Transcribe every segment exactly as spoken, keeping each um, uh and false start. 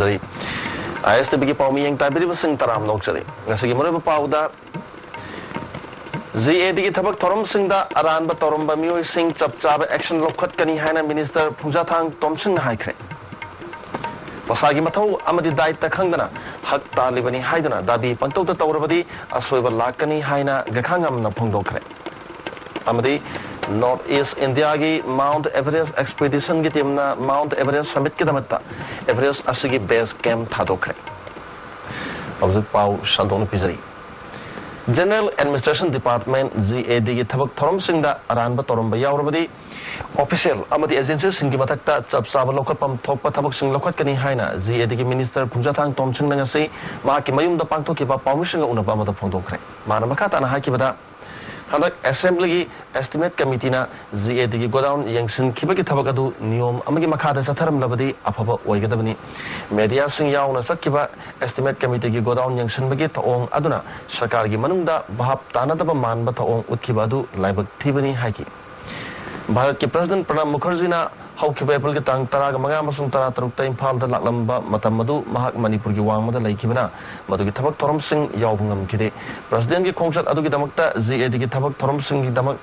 ꯖꯔꯤ꯫ ꯑꯥꯏ ꯑꯦꯁ T ꯚꯤꯒꯤ ꯄꯥꯎꯃꯤꯌꯦꯡ ꯇꯥꯕꯤꯔꯤꯕꯁꯤꯡ ꯇꯔꯥꯝꯅ ꯑꯣꯛꯆꯔꯤ꯫ ꯉꯁꯤꯒꯤ ꯃꯔꯨꯑꯣꯏꯕ ꯄꯥꯎꯗ, ꯖꯤ ꯑꯦ ꯗꯤꯒꯤ ꯊꯕꯛ ꯊꯧꯔꯝꯁꯤꯡꯗ ꯑꯔꯥꯟꯕ ꯇꯧꯔꯝꯕ ꯃꯤꯑꯣꯏꯁꯤꯡ ꯆꯞ ꯆꯥꯕ ꯑꯦꯛꯁꯟ ꯂꯧꯈꯠꯀꯅꯤ ꯍꯥꯏꯅ ꯃꯤꯅꯤꯁꯇꯔ ꯄꯨꯡꯖꯥꯊꯥꯡ ꯇꯣꯝꯁꯤꯡꯅ ꯍꯥꯏꯈ꯭ꯔꯦ꯫ ꯃꯁꯥꯒꯤ ꯃꯊꯧ ꯑꯃꯗꯤ ꯗꯥꯏꯇ ꯈꯪꯗꯅ ꯍꯛ ꯇꯥꯜꯂꯤꯕꯅꯤ ꯍꯥꯏꯗꯨꯅ ꯗꯥꯕꯤ ꯄꯪꯇꯧꯗ ꯇꯧꯔꯕꯗꯤ ꯑꯁꯣꯏꯕ ꯂꯥꯛꯀꯅꯤ ꯍꯥꯏꯅ ꯒꯈꯥꯉꯝꯅ ꯐꯣꯡꯗꯣꯛꯈ꯭ꯔꯦ꯫ ꯑꯃꯗꯤ ꯅꯣꯔꯠ ꯏꯁ ꯏꯟꯗꯤꯌꯥꯒꯤ ꯃꯥꯎꯟꯠ ꯑꯦꯚꯔꯦꯁ ꯑꯦꯛꯁꯄꯤꯗꯤꯁꯟꯒꯤ ꯇꯤꯝꯅ ꯃꯥꯎꯟꯠ ꯑꯦꯚꯔꯦꯁ ꯁꯃꯤꯠꯀꯤꯗꯃꯛꯇ ꯑꯦꯚꯔꯦꯁ ꯑꯁꯤꯒꯤ ꯕꯦꯁ ꯀꯦꯝꯞ ꯊꯥꯗꯣꯛꯈ꯭ꯔꯦ꯫ ꯍꯧꯖꯤꯛ ꯄꯥꯎ ꯁꯟꯗꯣꯛꯅ ꯄꯤꯖꯔꯤ꯫ General administration department, G A ꯗꯤꯒꯤ ꯊꯕꯛ ꯊꯧꯔꯝꯁꯤꯡꯗ ꯑꯔꯥꯟꯕ ꯇꯧꯔꯝꯕ ꯌꯥꯎꯔꯕꯗꯤ ꯑꯣꯐꯤꯁꯤꯌꯦꯜ ꯑꯃꯗꯤ ꯑꯦꯖꯦꯟꯁꯤꯁꯤꯡꯒꯤ ꯃꯊꯛꯇ ꯆꯞ ꯆꯥꯕ ꯂꯧꯈꯠꯐꯝ ꯊꯣꯛꯄ ꯊꯕꯛꯁꯤꯡ ꯂꯧꯈꯠꯀꯅꯤ ꯍꯥꯏꯅ ꯖꯤ ꯑꯦ ꯗꯤꯒꯤ ꯃꯤꯅꯤꯁꯇꯔ ꯄꯨꯡꯖꯥꯊꯥꯡ ꯇꯣꯝꯁꯤꯡꯅ ꯉꯁꯤ ꯃꯍꯥꯛꯀꯤ ꯃꯌꯨꯝꯗ ꯄꯥꯡꯊꯣꯛꯈꯤꯕ ꯄꯥꯎꯃꯤꯁꯤꯡꯒ ꯎꯅꯕ ꯑꯃꯗ ꯐꯣꯡꯗꯣꯛꯈ꯭ꯔꯦ꯫ ꯃꯥꯅ ꯃꯈꯥ ꯇꯥꯅ ꯍꯥꯏꯈꯤꯕꯗ, ꯍꯟꯗꯛ ꯑꯦꯁꯦꯝꯕ꯭ꯂꯤꯒꯤ ꯑꯦꯁꯇꯤꯃꯦꯠ ꯀꯃꯤꯇꯤꯅ ꯖꯤ ꯑꯦ ꯗꯤꯒꯤ ꯒꯣꯗꯥꯎꯟ ꯌꯦꯡꯁꯤꯟꯈꯤꯕꯒꯤ ꯊꯕꯛ ꯑꯗꯨ ꯅꯤꯌꯣꯝ ꯑꯃꯒꯤ ꯃꯈꯥꯗ ꯆꯠꯊꯔꯝꯂꯕꯗꯤ ꯑꯐꯕ ꯑꯣꯏꯒꯗꯕꯅꯤ꯫ ꯃꯦꯗꯤꯌꯥꯁꯤꯡ ꯌꯥꯎꯅ ꯆꯠꯈꯤꯕ ꯑꯦꯁꯇꯤꯃꯦꯠ ꯀꯃꯤꯇꯤꯒꯤ ꯒꯣꯗꯥꯎꯟ ꯌꯦꯡꯁꯤꯟꯕꯒꯤ ꯊꯧꯑꯣꯡ ꯑꯗꯨꯅ ꯁꯔꯀꯥꯔꯒꯤ ꯃꯅꯨꯡꯗ ꯚꯥꯞ ꯇꯥꯅꯗꯕ ꯃꯥꯟꯕ ꯊꯧꯑꯣꯡ ꯎꯠꯈꯤꯕ ꯑꯗꯨ ꯂꯥꯏꯕꯛ ꯊꯤꯕꯅꯤ ꯍꯥꯏꯈꯤ꯫ ꯚꯥꯔꯠꯀꯤ ꯄ꯭ꯔꯁꯤꯗꯦꯟꯠ ꯄ꯭ꯔꯅꯕ ꯃꯨꯈꯔꯖꯤꯅ ꯍꯧꯈꯤꯕ ꯑꯦꯄ꯭ꯔꯤꯜꯒꯤ ꯇꯥꯡ ꯇꯔꯥꯒ ꯃꯉꯥ ꯑꯃꯁꯨꯡ ꯇꯔꯥ ꯇꯔꯨꯛꯇ ꯏꯝꯐꯥꯜꯗ ꯂꯥꯛꯂꯝꯕ ꯃꯇꯝ ꯑꯗꯨ ꯃꯍꯥꯛ ꯃꯅꯤꯄꯨꯔꯒꯤ ꯋꯥꯡꯃꯗ ꯂꯩꯈꯤꯕꯅ ꯃꯗꯨꯒꯤ ꯊꯕꯛ ꯊꯧꯔꯝꯁꯤꯡ ꯌꯥꯎꯕ ꯉꯝꯈꯤꯗꯦ꯫ ꯄ꯭ꯔꯁꯤꯗꯦꯟꯠꯀꯤ ꯈꯣꯡꯆꯠ ꯑꯗꯨꯒꯤꯗꯃꯛꯇ ꯖꯤ ꯑꯦ ꯗꯤꯒꯤ ꯊꯕꯛ ꯊꯧꯔꯝꯁꯤꯡꯒꯤꯗꯃꯛ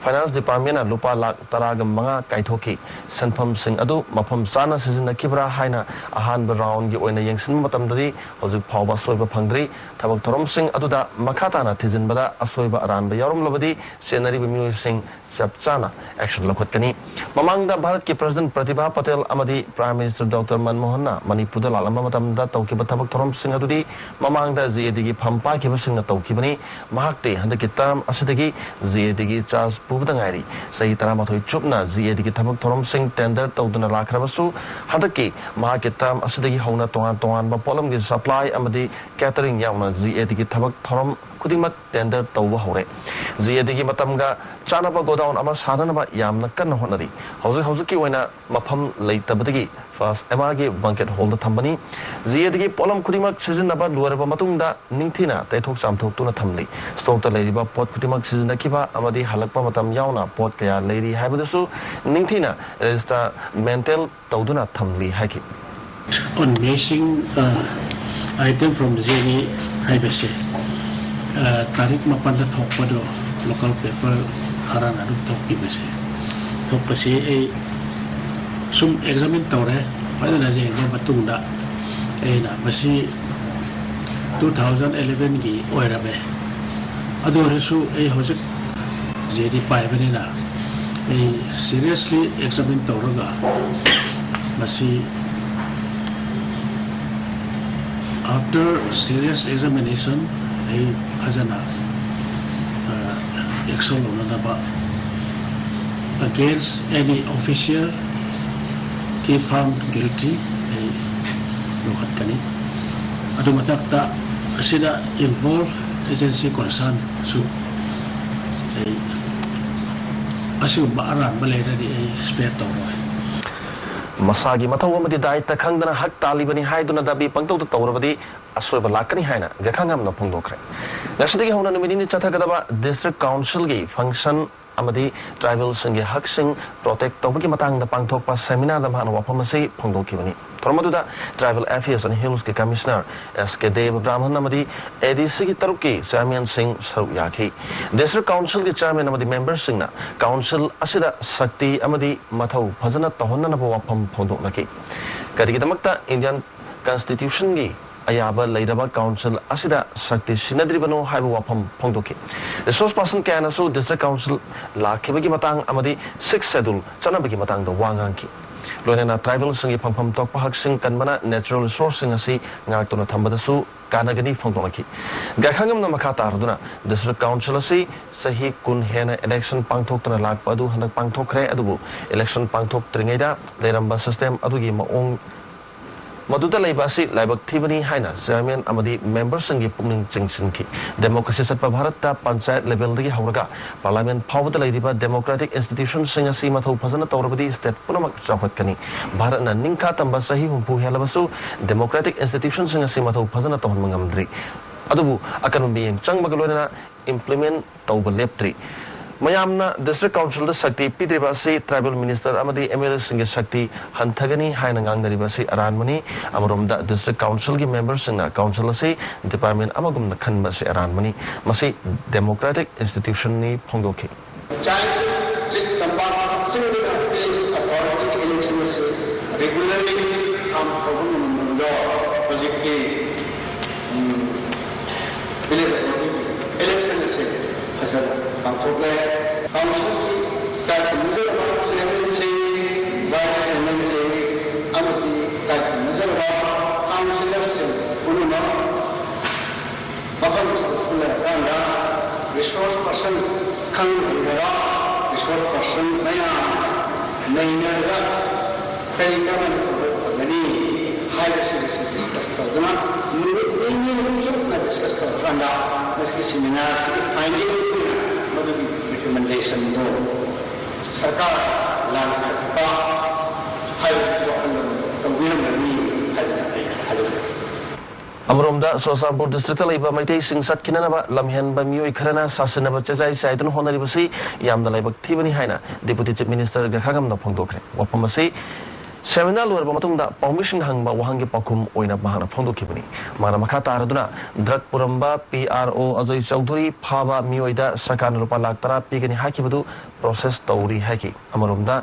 ꯐꯥꯏꯅꯥꯟꯁ ꯗꯤꯄꯥꯔꯠꯃꯦꯟꯠꯅ ꯂꯨꯄꯥ ꯂꯥꯈ ꯇꯔꯥꯒ ꯃꯉꯥ ꯀꯥꯏꯊꯣꯛꯈꯤ꯫ ꯁꯦꯟꯐꯝꯁꯤꯡ ꯑꯗꯨ ꯃꯐꯝ ꯆꯥꯅ ꯁꯤꯖꯤꯟꯅꯈꯤꯕ꯭ꯔꯥ ꯍꯥꯏꯅ ꯑꯍꯥꯟꯕ ꯔꯥꯎꯟꯒꯤ ꯑꯣꯏꯅ ꯌꯦꯡꯁꯤꯟꯕ ꯃꯇꯝꯗꯗꯤ ꯍꯧꯖꯤꯛ ꯐꯥꯎꯕ ꯑꯁꯣꯏꯕ ꯐꯪꯗ꯭ꯔꯤ꯫ ꯊꯕꯛ ꯊꯧꯔꯝꯁꯤꯡ ꯑꯗꯨꯗ ꯃꯈꯥ ꯇꯥꯅ ꯊꯤꯖꯤꯟꯕꯗ ꯑꯁꯣꯏꯕ ꯑꯔꯥꯟꯕ ꯌꯥꯎꯔꯝꯂꯕꯗꯤ ꯆꯦꯟꯅꯔꯤꯕ ꯃꯤꯑꯣꯏꯁꯤꯡ ꯆꯞ ꯆꯥꯅ ꯑꯦꯛꯁꯟ ꯂꯧꯈꯠꯀꯅꯤ꯫ ꯃꯃꯥꯡꯗ ꯚꯥꯔꯠꯀꯤ ꯄ꯭ꯔꯁꯤꯗꯦꯟꯠ ꯄ꯭ꯔꯇꯤꯚꯥ ꯄꯇꯦꯜ ꯑꯃꯗꯤ ꯄ꯭ꯔꯥꯏꯝ ꯃꯤꯅꯤꯁꯇꯔ ꯗꯣꯛꯇꯔ ꯃꯟꯃꯣꯍꯟꯅ ꯃꯅꯤꯄꯨꯔꯗ ꯂꯥꯛꯂꯝꯕ ꯃꯇꯝꯗ ꯇꯧꯈꯤꯕ ꯊꯕꯛ ꯊꯧꯔꯝꯁꯤꯡ ꯑꯗꯨꯗꯤ ꯃꯃꯥꯡꯗ ꯖꯤ ꯑꯦ ꯗꯤꯒꯤ ꯐꯝ ꯄꯥꯏꯈꯤꯕꯁꯤꯡꯅ ꯇꯧꯈꯤꯕꯅꯤ꯫ ꯃꯍꯥꯛꯇꯤ ꯍꯟꯗꯛꯀꯤ ꯇꯔꯝ ꯑꯁꯤꯗꯒꯤ ꯖꯤ ꯑꯦ ꯗꯤꯒꯤ ꯆꯥꯔꯖ ꯄꯨꯕꯗ ꯉꯥꯏꯔꯤ꯫ ꯆꯍꯤ ꯇꯔꯥꯃꯥꯊꯣꯏ ꯆꯨꯞꯅ ꯖꯤ ꯑꯦ ꯗꯤꯒꯤ ꯊꯕꯛ ꯊꯧꯔꯝꯁꯤꯡ ꯇꯦꯟꯗꯔ ꯇꯧꯗꯨꯅ ꯂꯥꯛꯈ꯭ꯔꯕꯁꯨ, ꯍꯟꯗꯛꯀꯤ ꯃꯍꯥꯛꯀꯤ ꯇꯔꯝ ꯑꯁꯤꯗꯒꯤ ꯍꯧꯅ ꯇꯣꯉꯥꯟ ꯇꯣꯉꯥꯟꯕ ꯄꯣꯠꯂꯝꯒꯤ ꯁꯄ꯭ꯂꯥꯏ ꯑꯃꯗꯤ ꯀꯦꯇꯔꯤꯡ ꯌꯥꯎꯅ ꯖꯤ ꯑꯦ ꯗꯤꯒꯤ ꯊꯕꯛ ꯊꯧꯔꯝ ꯈꯨꯗꯤꯡꯃꯛ ꯇꯦꯟꯗꯔ ꯇꯧꯕ ꯍꯧꯔꯦ꯫ ꯖꯤ ꯑꯦ ꯗꯤꯒꯤ ꯃꯇꯝꯒ ꯆꯥꯅꯕ ꯒꯣꯗꯥꯎꯟ ꯑꯃ ꯁꯥꯅꯅꯕ ꯌꯥꯝꯅ ꯀꯟꯅ ꯍꯣꯠꯅꯔꯤ꯫ ꯍꯧꯖꯤꯛ ꯍꯧꯖꯤꯛꯀꯤ ꯑꯣꯏꯅ ꯃꯐꯝ ꯂꯩꯇꯕꯗꯒꯤ ꯐꯥꯁ ꯑꯦꯝ ꯑꯥꯔꯒꯤ ꯕꯪꯀꯦꯠ ꯍꯣꯜꯗ ꯊꯝꯕꯅꯤ꯫ ꯖꯤ ꯑꯦ ꯗꯤꯒꯤ ꯄꯣꯠꯂꯝ ꯈꯨꯗꯤꯡꯃꯛ ꯁꯤꯖꯤꯟꯅꯕ ꯂꯣꯏꯔꯕ ꯃꯇꯨꯡꯗ ꯅꯤꯡꯊꯤꯅ ꯇꯩꯊꯣꯛ ꯆꯥꯝꯊꯣꯛꯇꯨꯅ ꯊꯝꯂꯤ꯫ ꯁ꯭ꯇꯣꯛꯇ ꯂꯩꯔꯤꯕ ꯄꯣꯠ ꯈꯨꯗꯤꯡꯃꯛ ꯁꯤꯖꯤꯟꯅꯈꯤꯕ ꯑꯃꯗꯤ ꯍꯜꯂꯛꯄ ꯃꯇꯝ ꯌꯥꯎꯅ ꯄꯣꯠ ꯀꯌꯥ ꯂꯩꯔꯤ ꯍꯥꯏꯕꯗꯨꯁꯨ ꯅꯤꯡꯊꯤꯅ ꯔꯦꯖꯤꯁꯇꯔ ꯃꯦꯟꯇꯦꯟ ꯇꯧꯗꯨꯅ ꯊꯝꯂꯤ ꯍꯥꯏꯈꯤ꯫ On missing uh, item from J D ꯍꯥꯏꯕꯁꯦ, uh, ꯇꯥꯔꯤꯛ ꯃꯥꯄꯟꯗ ꯊꯣꯛꯄꯗꯣ, local paper ꯈꯔꯅ ꯑꯗꯨꯝ ꯊꯣꯛꯈꯤꯕꯁꯦ, ꯊꯣꯛꯄꯁꯤ ꯑꯩ ꯁꯨꯝ examine ꯇꯧꯔꯦ꯫ ꯐꯖꯅ ꯌꯦꯡꯕ ꯃꯇꯨꯡꯗ ꯑꯩꯅ ꯃꯁꯤ two thousand elevenꯒꯤ ꯑꯣꯏꯔꯝꯃꯦ꯫ ꯑꯗꯨ ꯑꯣꯏꯔꯁꯨ ꯑꯩ ꯍꯧꯖꯤꯛ J D ꯄꯥꯏꯕꯅꯤꯅ ꯑꯩ seriously examine ꯇꯧꯔꯒ ꯃꯁꯤ after serious examination ꯑꯩ ꯐꯖꯅ action ꯂꯧꯅꯅꯕ, against any official if found guilty ꯑꯩ ꯂꯧꯈꯠꯀꯅꯤ꯫ ꯑꯗꯨ ꯃꯊꯛꯇ ꯑꯁꯤꯗ involve agency concernꯁꯨ ꯑꯩ ꯑꯁꯤꯒꯨꯝꯕ ꯑꯔꯥꯟꯕ ꯂꯩꯔꯗꯤ ꯑꯩ spare ꯇꯧꯔꯣꯏ꯫ ꯃꯁꯥꯒꯤ ꯃꯊꯧ ꯑꯃꯗꯤ ꯗꯥꯏꯇ ꯈꯪꯗꯅ ꯍꯛ ꯇꯥꯜꯂꯤꯕꯅꯤ ꯍꯥꯏꯗꯨꯅ ꯗꯥꯕꯤ ꯄꯪꯇꯧꯗ ꯇꯧꯔꯕꯗꯤ ꯑꯁꯣꯏꯕ ꯂꯥꯛꯀꯅꯤ ꯍꯥꯏꯅ ꯒꯩꯈꯥꯉꯝꯅ ꯐꯣꯡꯗꯣꯛꯈ꯭ꯔꯦ꯫ ꯉꯁꯤꯗꯒꯤ ꯍꯧꯅ ꯅꯨꯃꯤꯠ ꯅꯤꯅꯤ ꯆꯠꯊꯒꯗꯕ district councilꯒꯤ function ꯑꯃꯗꯤ tribalꯁꯤꯡꯒꯤ ꯍꯛꯁꯤꯡ protect ꯇꯧꯕꯒꯤ ꯃꯇꯥꯡꯗ ꯄꯥꯡꯊꯣꯛꯄ seminarꯗ ꯃꯍꯥꯛꯅ ꯋꯥꯐꯝ ꯑꯁꯤ ꯐꯣꯡꯗꯣꯛꯈꯤꯕꯅꯤ꯫ ꯊꯧꯔꯝ ꯑꯗꯨꯗ Tribal Affairs and Hillsꯀꯤ Commissioner S K ꯗꯦꯕ ꯕ꯭ꯔꯥꯍꯃꯟ ꯑꯃꯗꯤ ADCꯒꯤ ꯇꯔꯨꯛꯀꯤ chairmanꯁꯤꯡ ꯁꯔꯨꯛ ꯌꯥꯈꯤ꯫ District councilꯒꯤ chairman ꯑꯃꯗꯤ memberꯁꯤꯡꯅ council ꯑꯁꯤꯗ ꯁꯛꯇꯤ ꯑꯃꯗꯤ ꯃꯊꯧ ꯐꯖꯅ ꯇꯧꯍꯟꯅꯅꯕ ꯋꯥꯐꯝ ꯐꯣꯡꯗꯣꯛꯅꯈꯤ꯫ ꯀꯔꯤꯒꯤꯗꯃꯛꯇ Indian constitutionꯒꯤ ꯑꯌꯥꯕ ꯂꯩꯔꯕ council ꯑꯁꯤꯗ ꯁꯛꯇꯤ ꯁꯤꯟꯅꯗ꯭ꯔꯤꯕꯅꯣ ꯍꯥꯏꯕ ꯋꯥꯐꯝ ꯐꯣꯡꯗꯣꯛꯈꯤ꯫ Resource person ꯀꯌꯥꯅꯁꯨ district council ꯂꯥꯛꯈꯤꯕꯒꯤ ꯃꯇꯥꯡ ꯑꯃꯗꯤ Sixth Schedule ꯆꯠꯅꯕꯒꯤ ꯃꯇꯥꯡꯗ ꯋꯥ ꯉꯥꯡꯈꯤ꯫ ꯂꯣꯏꯅꯅ tribalꯁꯤꯡꯒꯤ ꯐꯪꯐꯝ ꯊꯣꯛꯄ ꯍꯛꯁꯤꯡ ꯀꯟꯕꯅ natural resourceꯁꯤꯡ ꯑꯁꯤ ꯉꯥꯛꯇꯨꯅ ꯊꯝꯕꯗꯁꯨ ꯀꯥꯟꯅꯒꯅꯤ ꯐꯣꯡꯗꯣꯛꯅꯈꯤ꯫ ꯒꯩꯈꯥꯉꯝꯅ ꯃꯈꯥ ꯇꯥꯔꯗꯨꯅ district council ꯑꯁꯤ ꯆꯍꯤ ꯀꯨꯟ ꯍꯦꯟꯅ election ꯄꯥꯡꯊꯣꯛꯇꯨꯅ ꯂꯥꯛꯄ ꯑꯗꯨ ꯍꯟꯗꯛ ꯄꯥꯡꯊꯣꯛꯈ꯭ꯔꯦ, ꯑꯗꯨꯕꯨ election ꯄꯥꯡꯊꯣꯛꯇ꯭ꯔꯤꯉꯩꯗ ꯂꯩꯔꯝꯕ system ꯑꯗꯨꯒꯤ ꯃꯑꯣꯡ ꯃꯗꯨꯗ ꯂꯩꯕ ꯑꯁꯤ ꯂꯥꯏꯕꯛ ꯊꯤꯕꯅꯤ ꯍꯥꯏꯅ chairman ꯑꯃꯗꯤ memberꯁꯤꯡꯒꯤ ꯄꯨꯛꯅꯤꯡ ꯆꯤꯡꯁꯤꯟꯈꯤ꯫ Democracy ꯆꯠꯄ ꯚꯥꯔꯠꯇ ꯄꯟꯆꯥꯌꯠ levelꯗꯒꯤ ꯍꯧꯔꯒ parliament ꯐꯥꯎꯕꯗ ꯂꯩꯔꯤꯕ democratic institutionꯁꯤꯡ ꯑꯁꯤ ꯃꯊꯧ ꯐꯖꯅ ꯇꯧꯔꯕꯗꯤ state ꯄꯨꯝꯅꯃꯛ ꯆꯥꯎꯈꯠꯀꯅꯤ꯫ ꯚꯥꯔꯠꯅ ꯅꯤꯡꯈꯥ ꯇꯝꯕ ꯆꯍꯤ ꯍꯨꯝꯐꯨ ꯍꯦꯜꯂꯕꯁꯨ democratic institutionꯁꯤꯡ ꯑꯁꯤ ꯃꯊꯧ ꯐꯖꯅ ꯇꯧꯍꯟꯕ ꯉꯝꯗ꯭ꯔꯤ꯫ ꯑꯗꯨꯕꯨ ꯑꯀꯟꯕ ꯃꯤꯠꯌꯦꯡ ꯆꯪꯕꯒ ꯂꯣꯏꯅꯅ implement ꯇꯧꯕ ꯂꯦꯞꯇ꯭ꯔꯤ꯫ ꯃꯌꯥꯝꯅ ꯗꯤꯁꯇ꯭ꯔꯤꯛ ꯀꯥꯎꯟꯁꯤꯜꯗ ꯁꯛꯇꯤ ꯄꯤꯗ꯭ꯔꯤꯕ ꯑꯁꯤ ꯇ꯭ꯔꯥꯏꯕꯦꯜ ꯃꯤꯅꯤꯁꯇꯔ ꯑꯃꯗꯤ ꯑꯦꯝ ꯑꯦꯜ ꯑꯦꯁꯤꯡꯒꯤ ꯁꯛꯇꯤ ꯍꯟꯊꯒꯅꯤ ꯍꯥꯏꯅ ꯉꯥꯡꯅꯔꯤꯕ ꯑꯁꯤ ꯑꯔꯥꯟꯕꯅꯤ꯫ ꯑꯃꯔꯣꯝꯗ ꯗꯤꯁꯇ꯭ꯔꯤꯛ ꯀꯥꯎꯟꯁꯤꯜꯒꯤ ꯃꯦꯝꯕꯔꯁꯤꯡꯅ ꯀꯥꯎꯟꯁꯤꯜ ꯑꯁꯤ ꯗꯤꯄꯥꯔꯠꯃꯦꯟ ꯑꯃꯒꯨꯝꯅ ꯈꯟꯕ ꯑꯁꯤ ꯑꯔꯥꯟꯕꯅꯤ꯫ ꯃꯁꯤ ꯗꯦꯃꯣꯀ꯭ꯔꯦꯇꯤꯛ ꯏꯟꯁꯇꯤꯇ꯭ꯌꯨꯁꯟꯅꯤ ꯐꯣꯡꯗꯣꯛꯈꯤ꯫ ꯆꯥꯏ ꯆꯤꯡ ꯇꯝꯄꯥꯛ ꯆꯤꯡꯗꯨꯅ ꯄꯤꯁ ꯑꯣꯊꯣꯔꯤꯇꯤꯒꯤ ꯏꯂꯦꯛꯁꯟ ꯑꯁꯤ ꯔꯤꯒꯨꯂꯔꯂꯤ ꯀꯥꯎꯟ ꯇꯧꯕ ꯉꯝꯂꯝꯕꯗꯣ ꯍꯧꯖꯤꯛꯇꯤ, ꯎꯝ, ꯚꯤꯂꯦꯖ ꯑꯣꯊꯣꯔꯤꯇꯤꯒꯤ ꯏꯂꯦꯛꯁꯟ ꯑꯁꯤ ꯐꯖꯅ ꯄꯥꯡꯊꯣꯛꯂꯦ꯫ ꯀꯥꯎꯟꯁꯤꯜꯒꯤ ꯏꯀꯥꯏ ꯈꯨꯝꯅꯖꯔꯕ ꯆꯤꯌꯔꯃꯦꯟꯁꯤꯡ, ꯚꯥꯏꯁ ꯆꯤꯌꯔꯃꯦꯟꯁꯤꯡ ꯑꯃꯗꯤ ꯏꯀꯥꯏ ꯈꯨꯝꯅꯖꯔꯕ ꯀꯥꯎꯟꯁꯤꯂꯔꯁꯤꯡ ꯄꯨꯝꯅꯃꯛ ꯃꯐꯝꯁꯤꯗ ꯄꯨꯜꯂꯀꯥꯟꯗ ꯔꯤꯁꯣꯔꯁ ꯄꯔꯁꯟ, ꯈꯪ ꯍꯩꯔꯕ ꯔꯤꯁꯣꯔꯁ ꯄꯔꯁꯟ ꯃꯌꯥꯝ ꯅꯩꯅꯔꯒ ꯀꯔꯤ ꯀꯔꯝꯅ ꯇꯧꯕ ꯐꯒꯅꯤ ꯍꯥꯏꯕꯁꯤꯡ ꯑꯁꯤ ꯗꯤꯁꯀꯁ ꯇꯧꯗꯨꯅ ꯅꯨꯃꯤꯠ ꯅꯤꯅꯤ ꯑꯍꯨꯝ ꯆꯨꯞꯅ ꯗꯤꯁꯀꯁ ꯇꯧꯔꯀꯥꯟꯗ ꯃꯁꯤꯒꯤ ꯁꯦꯃꯤꯅꯥꯔꯁꯤꯒꯤ ꯐꯥꯏꯅꯦꯜ ꯑꯣꯏꯅ ꯃꯗꯨꯒꯤ ꯔꯤꯀꯃꯦꯟꯗꯦꯁꯟꯗꯨ ꯁꯔꯀꯥꯔ ꯂꯥꯡꯈꯠꯄ ꯍꯥꯏꯕꯒꯤ ꯋꯥꯈꯜꯂꯣꯟ ꯇꯧꯕꯤꯔꯝꯒꯅꯤ ꯍꯥꯏꯗꯅ ꯑꯩ ꯍꯥꯏꯖꯒꯦ꯫ ꯑꯃꯔꯣꯝꯗ ꯆꯨꯔꯆꯥꯟꯄꯨꯔ ꯗꯤꯁꯇ꯭ꯔꯤꯛꯇ ꯂꯩꯕ ꯃꯩꯇꯩꯁꯤꯡ ꯆꯠꯈꯤꯅꯅꯕ ꯂꯝꯍꯦꯟꯕ ꯃꯤꯑꯣꯏ ꯈꯔꯅ ꯁꯥꯁꯤꯟꯅꯕ ꯆꯦꯖꯥꯏ ꯆꯥꯏꯗꯨꯅ ꯍꯣꯠꯅꯔꯤꯕꯁꯤ ꯌꯥꯝꯅ ꯂꯥꯏꯕꯛ ꯊꯤꯕꯅꯤ ꯍꯥꯏꯅ ꯗꯤꯄꯨꯇꯤ ꯆꯤꯐ ꯃꯤꯅꯤꯁꯇꯔ ꯒꯥꯏꯈꯥꯉꯝꯅ ꯐꯣꯡꯗꯣꯛꯈ꯭ꯔꯦ꯫ ꯋꯥꯐꯝ ꯑꯁꯤ ꯁꯦꯃꯤꯅꯥꯔ ꯂꯣꯏꯔꯕ ꯃꯇꯨꯡꯗ ꯄꯥꯎꯃꯤꯁꯤꯡꯅ ꯍꯪꯕ ꯋꯥꯍꯪꯒꯤ ꯄꯥꯎꯈꯨꯝ ꯑꯣꯏꯅ ꯃꯍꯥꯛꯅ ꯐꯣꯡꯗꯣꯛꯈꯤꯕꯅꯤ꯫ ꯃꯍꯥꯛꯅ ꯃꯈꯥ ꯇꯥꯔꯗꯨꯅ ꯗ꯭ꯔꯒ ꯄꯨꯔꯝꯕ ꯄꯤ ꯑꯥꯔ ꯑꯣ ꯑꯖꯣꯏ ꯆꯧꯙꯨꯔꯤ ꯐꯥꯕ ꯃꯤꯑꯣꯏꯗ ꯁꯔꯀꯥꯔꯅ ꯂꯨꯄꯥ ꯂꯥꯈ ꯇꯔꯥ ꯄꯤꯒꯅꯤ ꯍꯥꯏꯈꯤꯕꯗꯨ ꯄ꯭ꯔꯣꯁꯦꯁ ꯇꯧꯔꯤ ꯍꯥꯏꯈꯤ꯫ ꯑꯃꯔꯣꯝꯗ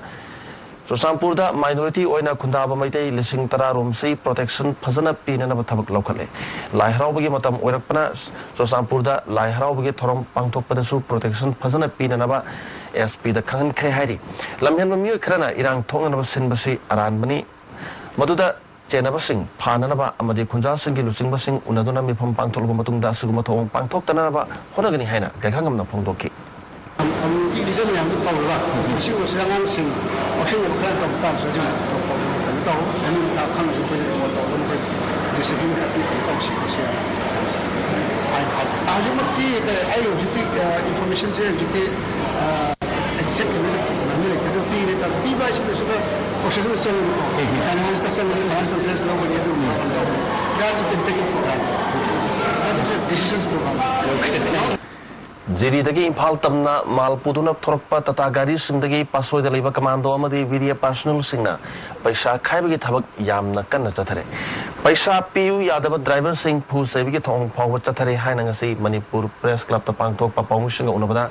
ꯆꯨꯔꯆꯥꯟꯄꯨꯔꯗ ꯃꯥꯏꯅꯣꯔꯤꯇꯤ ꯑꯣꯏꯅ ꯈꯨꯟꯗꯥꯕ ꯃꯩꯇꯩ ꯂꯤꯁꯤꯡ ꯇꯔꯥ ꯔꯣꯝꯁꯤ ꯄ꯭ꯔꯣꯇꯦꯛꯁꯟ ꯐꯖꯅ ꯄꯤꯅꯅꯕ ꯊꯕꯛ ꯂꯧꯈꯠꯂꯦ꯫ ꯂꯥꯏ ꯍꯔꯥꯎꯕꯒꯤ ꯃꯇꯝ ꯑꯣꯏꯔꯛꯄꯅ ꯆꯨꯔꯆꯥꯟꯄꯨꯔꯗ ꯂꯥꯏ ꯍꯔꯥꯎꯕꯒꯤ ꯊꯧꯔꯝ ꯄꯥꯡꯊꯣꯛꯄꯗꯁꯨ ꯄ꯭ꯔꯣꯇꯦꯛꯁꯟ ꯐꯖꯅ ꯄꯤꯅꯅꯕ ꯑꯦꯁ ꯄꯤꯗ ꯈꯪꯍꯟꯈ꯭ꯔꯦ ꯍꯥꯏꯔꯤ꯫ ꯂꯝꯍꯦꯟꯕ ꯃꯤꯑꯣꯏ ꯈꯔꯅ ꯏꯔꯥꯡ ꯊꯣꯛꯅꯅꯕ ꯁꯤꯟꯕꯁꯤ ꯑꯔꯥꯟꯕꯅꯤ꯫ ꯃꯗꯨꯗ ꯆꯦꯟꯅꯕꯁꯤꯡ ꯐꯥꯅꯅꯕ ꯑꯃꯗꯤ ꯈꯨꯟꯖꯥꯁꯤꯡꯒꯤ ꯂꯨꯆꯤꯡꯕꯁꯤꯡ ꯎꯅꯗꯨꯅ ꯃꯤꯐꯝ ꯄꯥꯡꯊꯣꯛꯂꯕ ꯃꯇꯨꯡꯗ ꯑꯁꯤꯒꯨꯝꯕ ꯊꯧꯑꯣꯡ ꯄꯥꯡꯊꯣꯛꯇꯅꯕ ꯍꯣꯠꯅꯒꯅꯤ ꯍꯥꯏꯅ ꯒꯥꯏꯈꯥꯉꯝꯅ ꯐꯣꯡꯗꯣꯛꯈꯤ꯫ ꯀꯝꯃ꯭ꯌꯨꯅꯤꯇꯤ ꯂꯤꯗꯔ ꯃꯌꯥꯝꯗꯨ ꯀꯧꯔꯒ ꯃꯁꯤꯒꯨꯝꯕꯁꯤꯗ ꯑꯉꯥꯡꯁꯤꯡ ꯉꯥꯎꯁꯤꯟꯅꯕ ꯈꯔ ꯇꯧꯕ ꯇꯥꯔꯁꯨ ꯑꯗꯨꯝ ꯇꯧ-, ꯇꯧꯗꯅ ꯀꯩꯅꯣ ꯇꯧ꯫ ꯃꯅꯤꯡ ꯃꯊꯥ ꯈꯪꯉꯁꯨ ꯑꯩꯈꯣꯏꯅ ꯔꯤꯄꯣꯔꯠ ꯇꯧꯔꯒ ꯃꯈꯣꯏ ꯗꯤꯁꯤꯄ꯭ꯂꯤꯟ ꯈꯔ ꯄꯤ ꯀꯩꯅꯣ ꯇꯧꯁꯤ ꯈꯣꯠꯁꯤ ꯍꯥꯏꯅ ꯍꯥꯏ-, ꯍꯥꯏ-, ꯍꯧꯖꯤꯛꯃꯛꯇꯤ ꯀ-, ꯑꯩ ꯍꯧꯖꯤꯛꯇꯤ, ꯑ, ꯏꯟꯐꯣꯔꯃꯦꯁꯟꯁꯦ ꯍꯧꯖꯤꯛꯇꯤ, ꯑ, ꯑꯦꯛꯖꯦꯛ ꯀꯩꯅꯣꯗꯤ ꯐꯪꯕ ꯂꯩꯇꯦ꯫ ꯑꯗꯨ ꯄꯤꯔꯦ, ꯄꯤꯕ ꯍꯥꯏꯁꯤꯗꯁꯨ ꯈꯔ ꯄ꯭ꯔꯣꯁꯦꯁ ꯑꯃ ꯆꯪꯉꯤꯀꯣ꯫ ꯎꯝ꯫ ꯐꯥꯏꯅꯥꯟꯁꯇ ꯆꯪꯉꯅꯤ, ꯐꯥꯏꯅꯥꯟꯁ ꯀꯟꯐ꯭ꯔꯦꯟꯁ ꯂꯧꯒꯅꯤ, ꯑꯗꯨꯒꯨꯝꯕ ꯑꯃ ꯇꯧꯒꯅꯤ꯫ That we can take it for granted. That is a decisions to come. Okay. ꯖꯤꯔꯤꯗꯒꯤ Imphal ꯇꯝꯅ ꯃꯥꯜ ꯄꯨꯗꯨꯅ ꯊꯣꯔꯛꯄ ꯇꯥꯇꯥ ꯒꯥꯔꯤꯁꯤꯡꯗꯒꯤ ꯄꯥꯠꯁꯣꯏꯗ ꯂꯩꯕ ꯀꯃꯥꯟꯗꯣ ꯑꯃꯗꯤ ꯚꯤꯗꯤꯑꯦꯐ ꯄꯥꯔꯁꯣꯅꯦꯜꯁꯤꯡꯅ ꯄꯩꯁꯥ ꯈꯥꯏꯕꯒꯤ ꯊꯕꯛ ꯌꯥꯝꯅ ꯀꯟꯅ ꯆꯠꯊꯔꯦ꯫ ꯄꯩꯁꯥ ꯄꯤꯌꯨ ꯌꯥꯗꯕ ꯗ꯭ꯔꯥꯏꯚꯔꯁꯤꯡ ꯐꯨ ꯆꯩꯕꯒꯤ ꯊꯧꯑꯣꯡ ꯐꯥꯎꯕ ꯆꯠꯊꯔꯦ ꯍꯥꯏꯅ ꯉꯁꯤ ꯃꯅꯤꯄꯨꯔ ꯄ꯭ꯔꯦꯁ ꯀ꯭ꯂꯕꯇ ꯄꯥꯡꯊꯣꯛꯄ ꯄꯥꯎꯃꯤꯁꯤꯡꯒ ꯎꯅꯕꯗ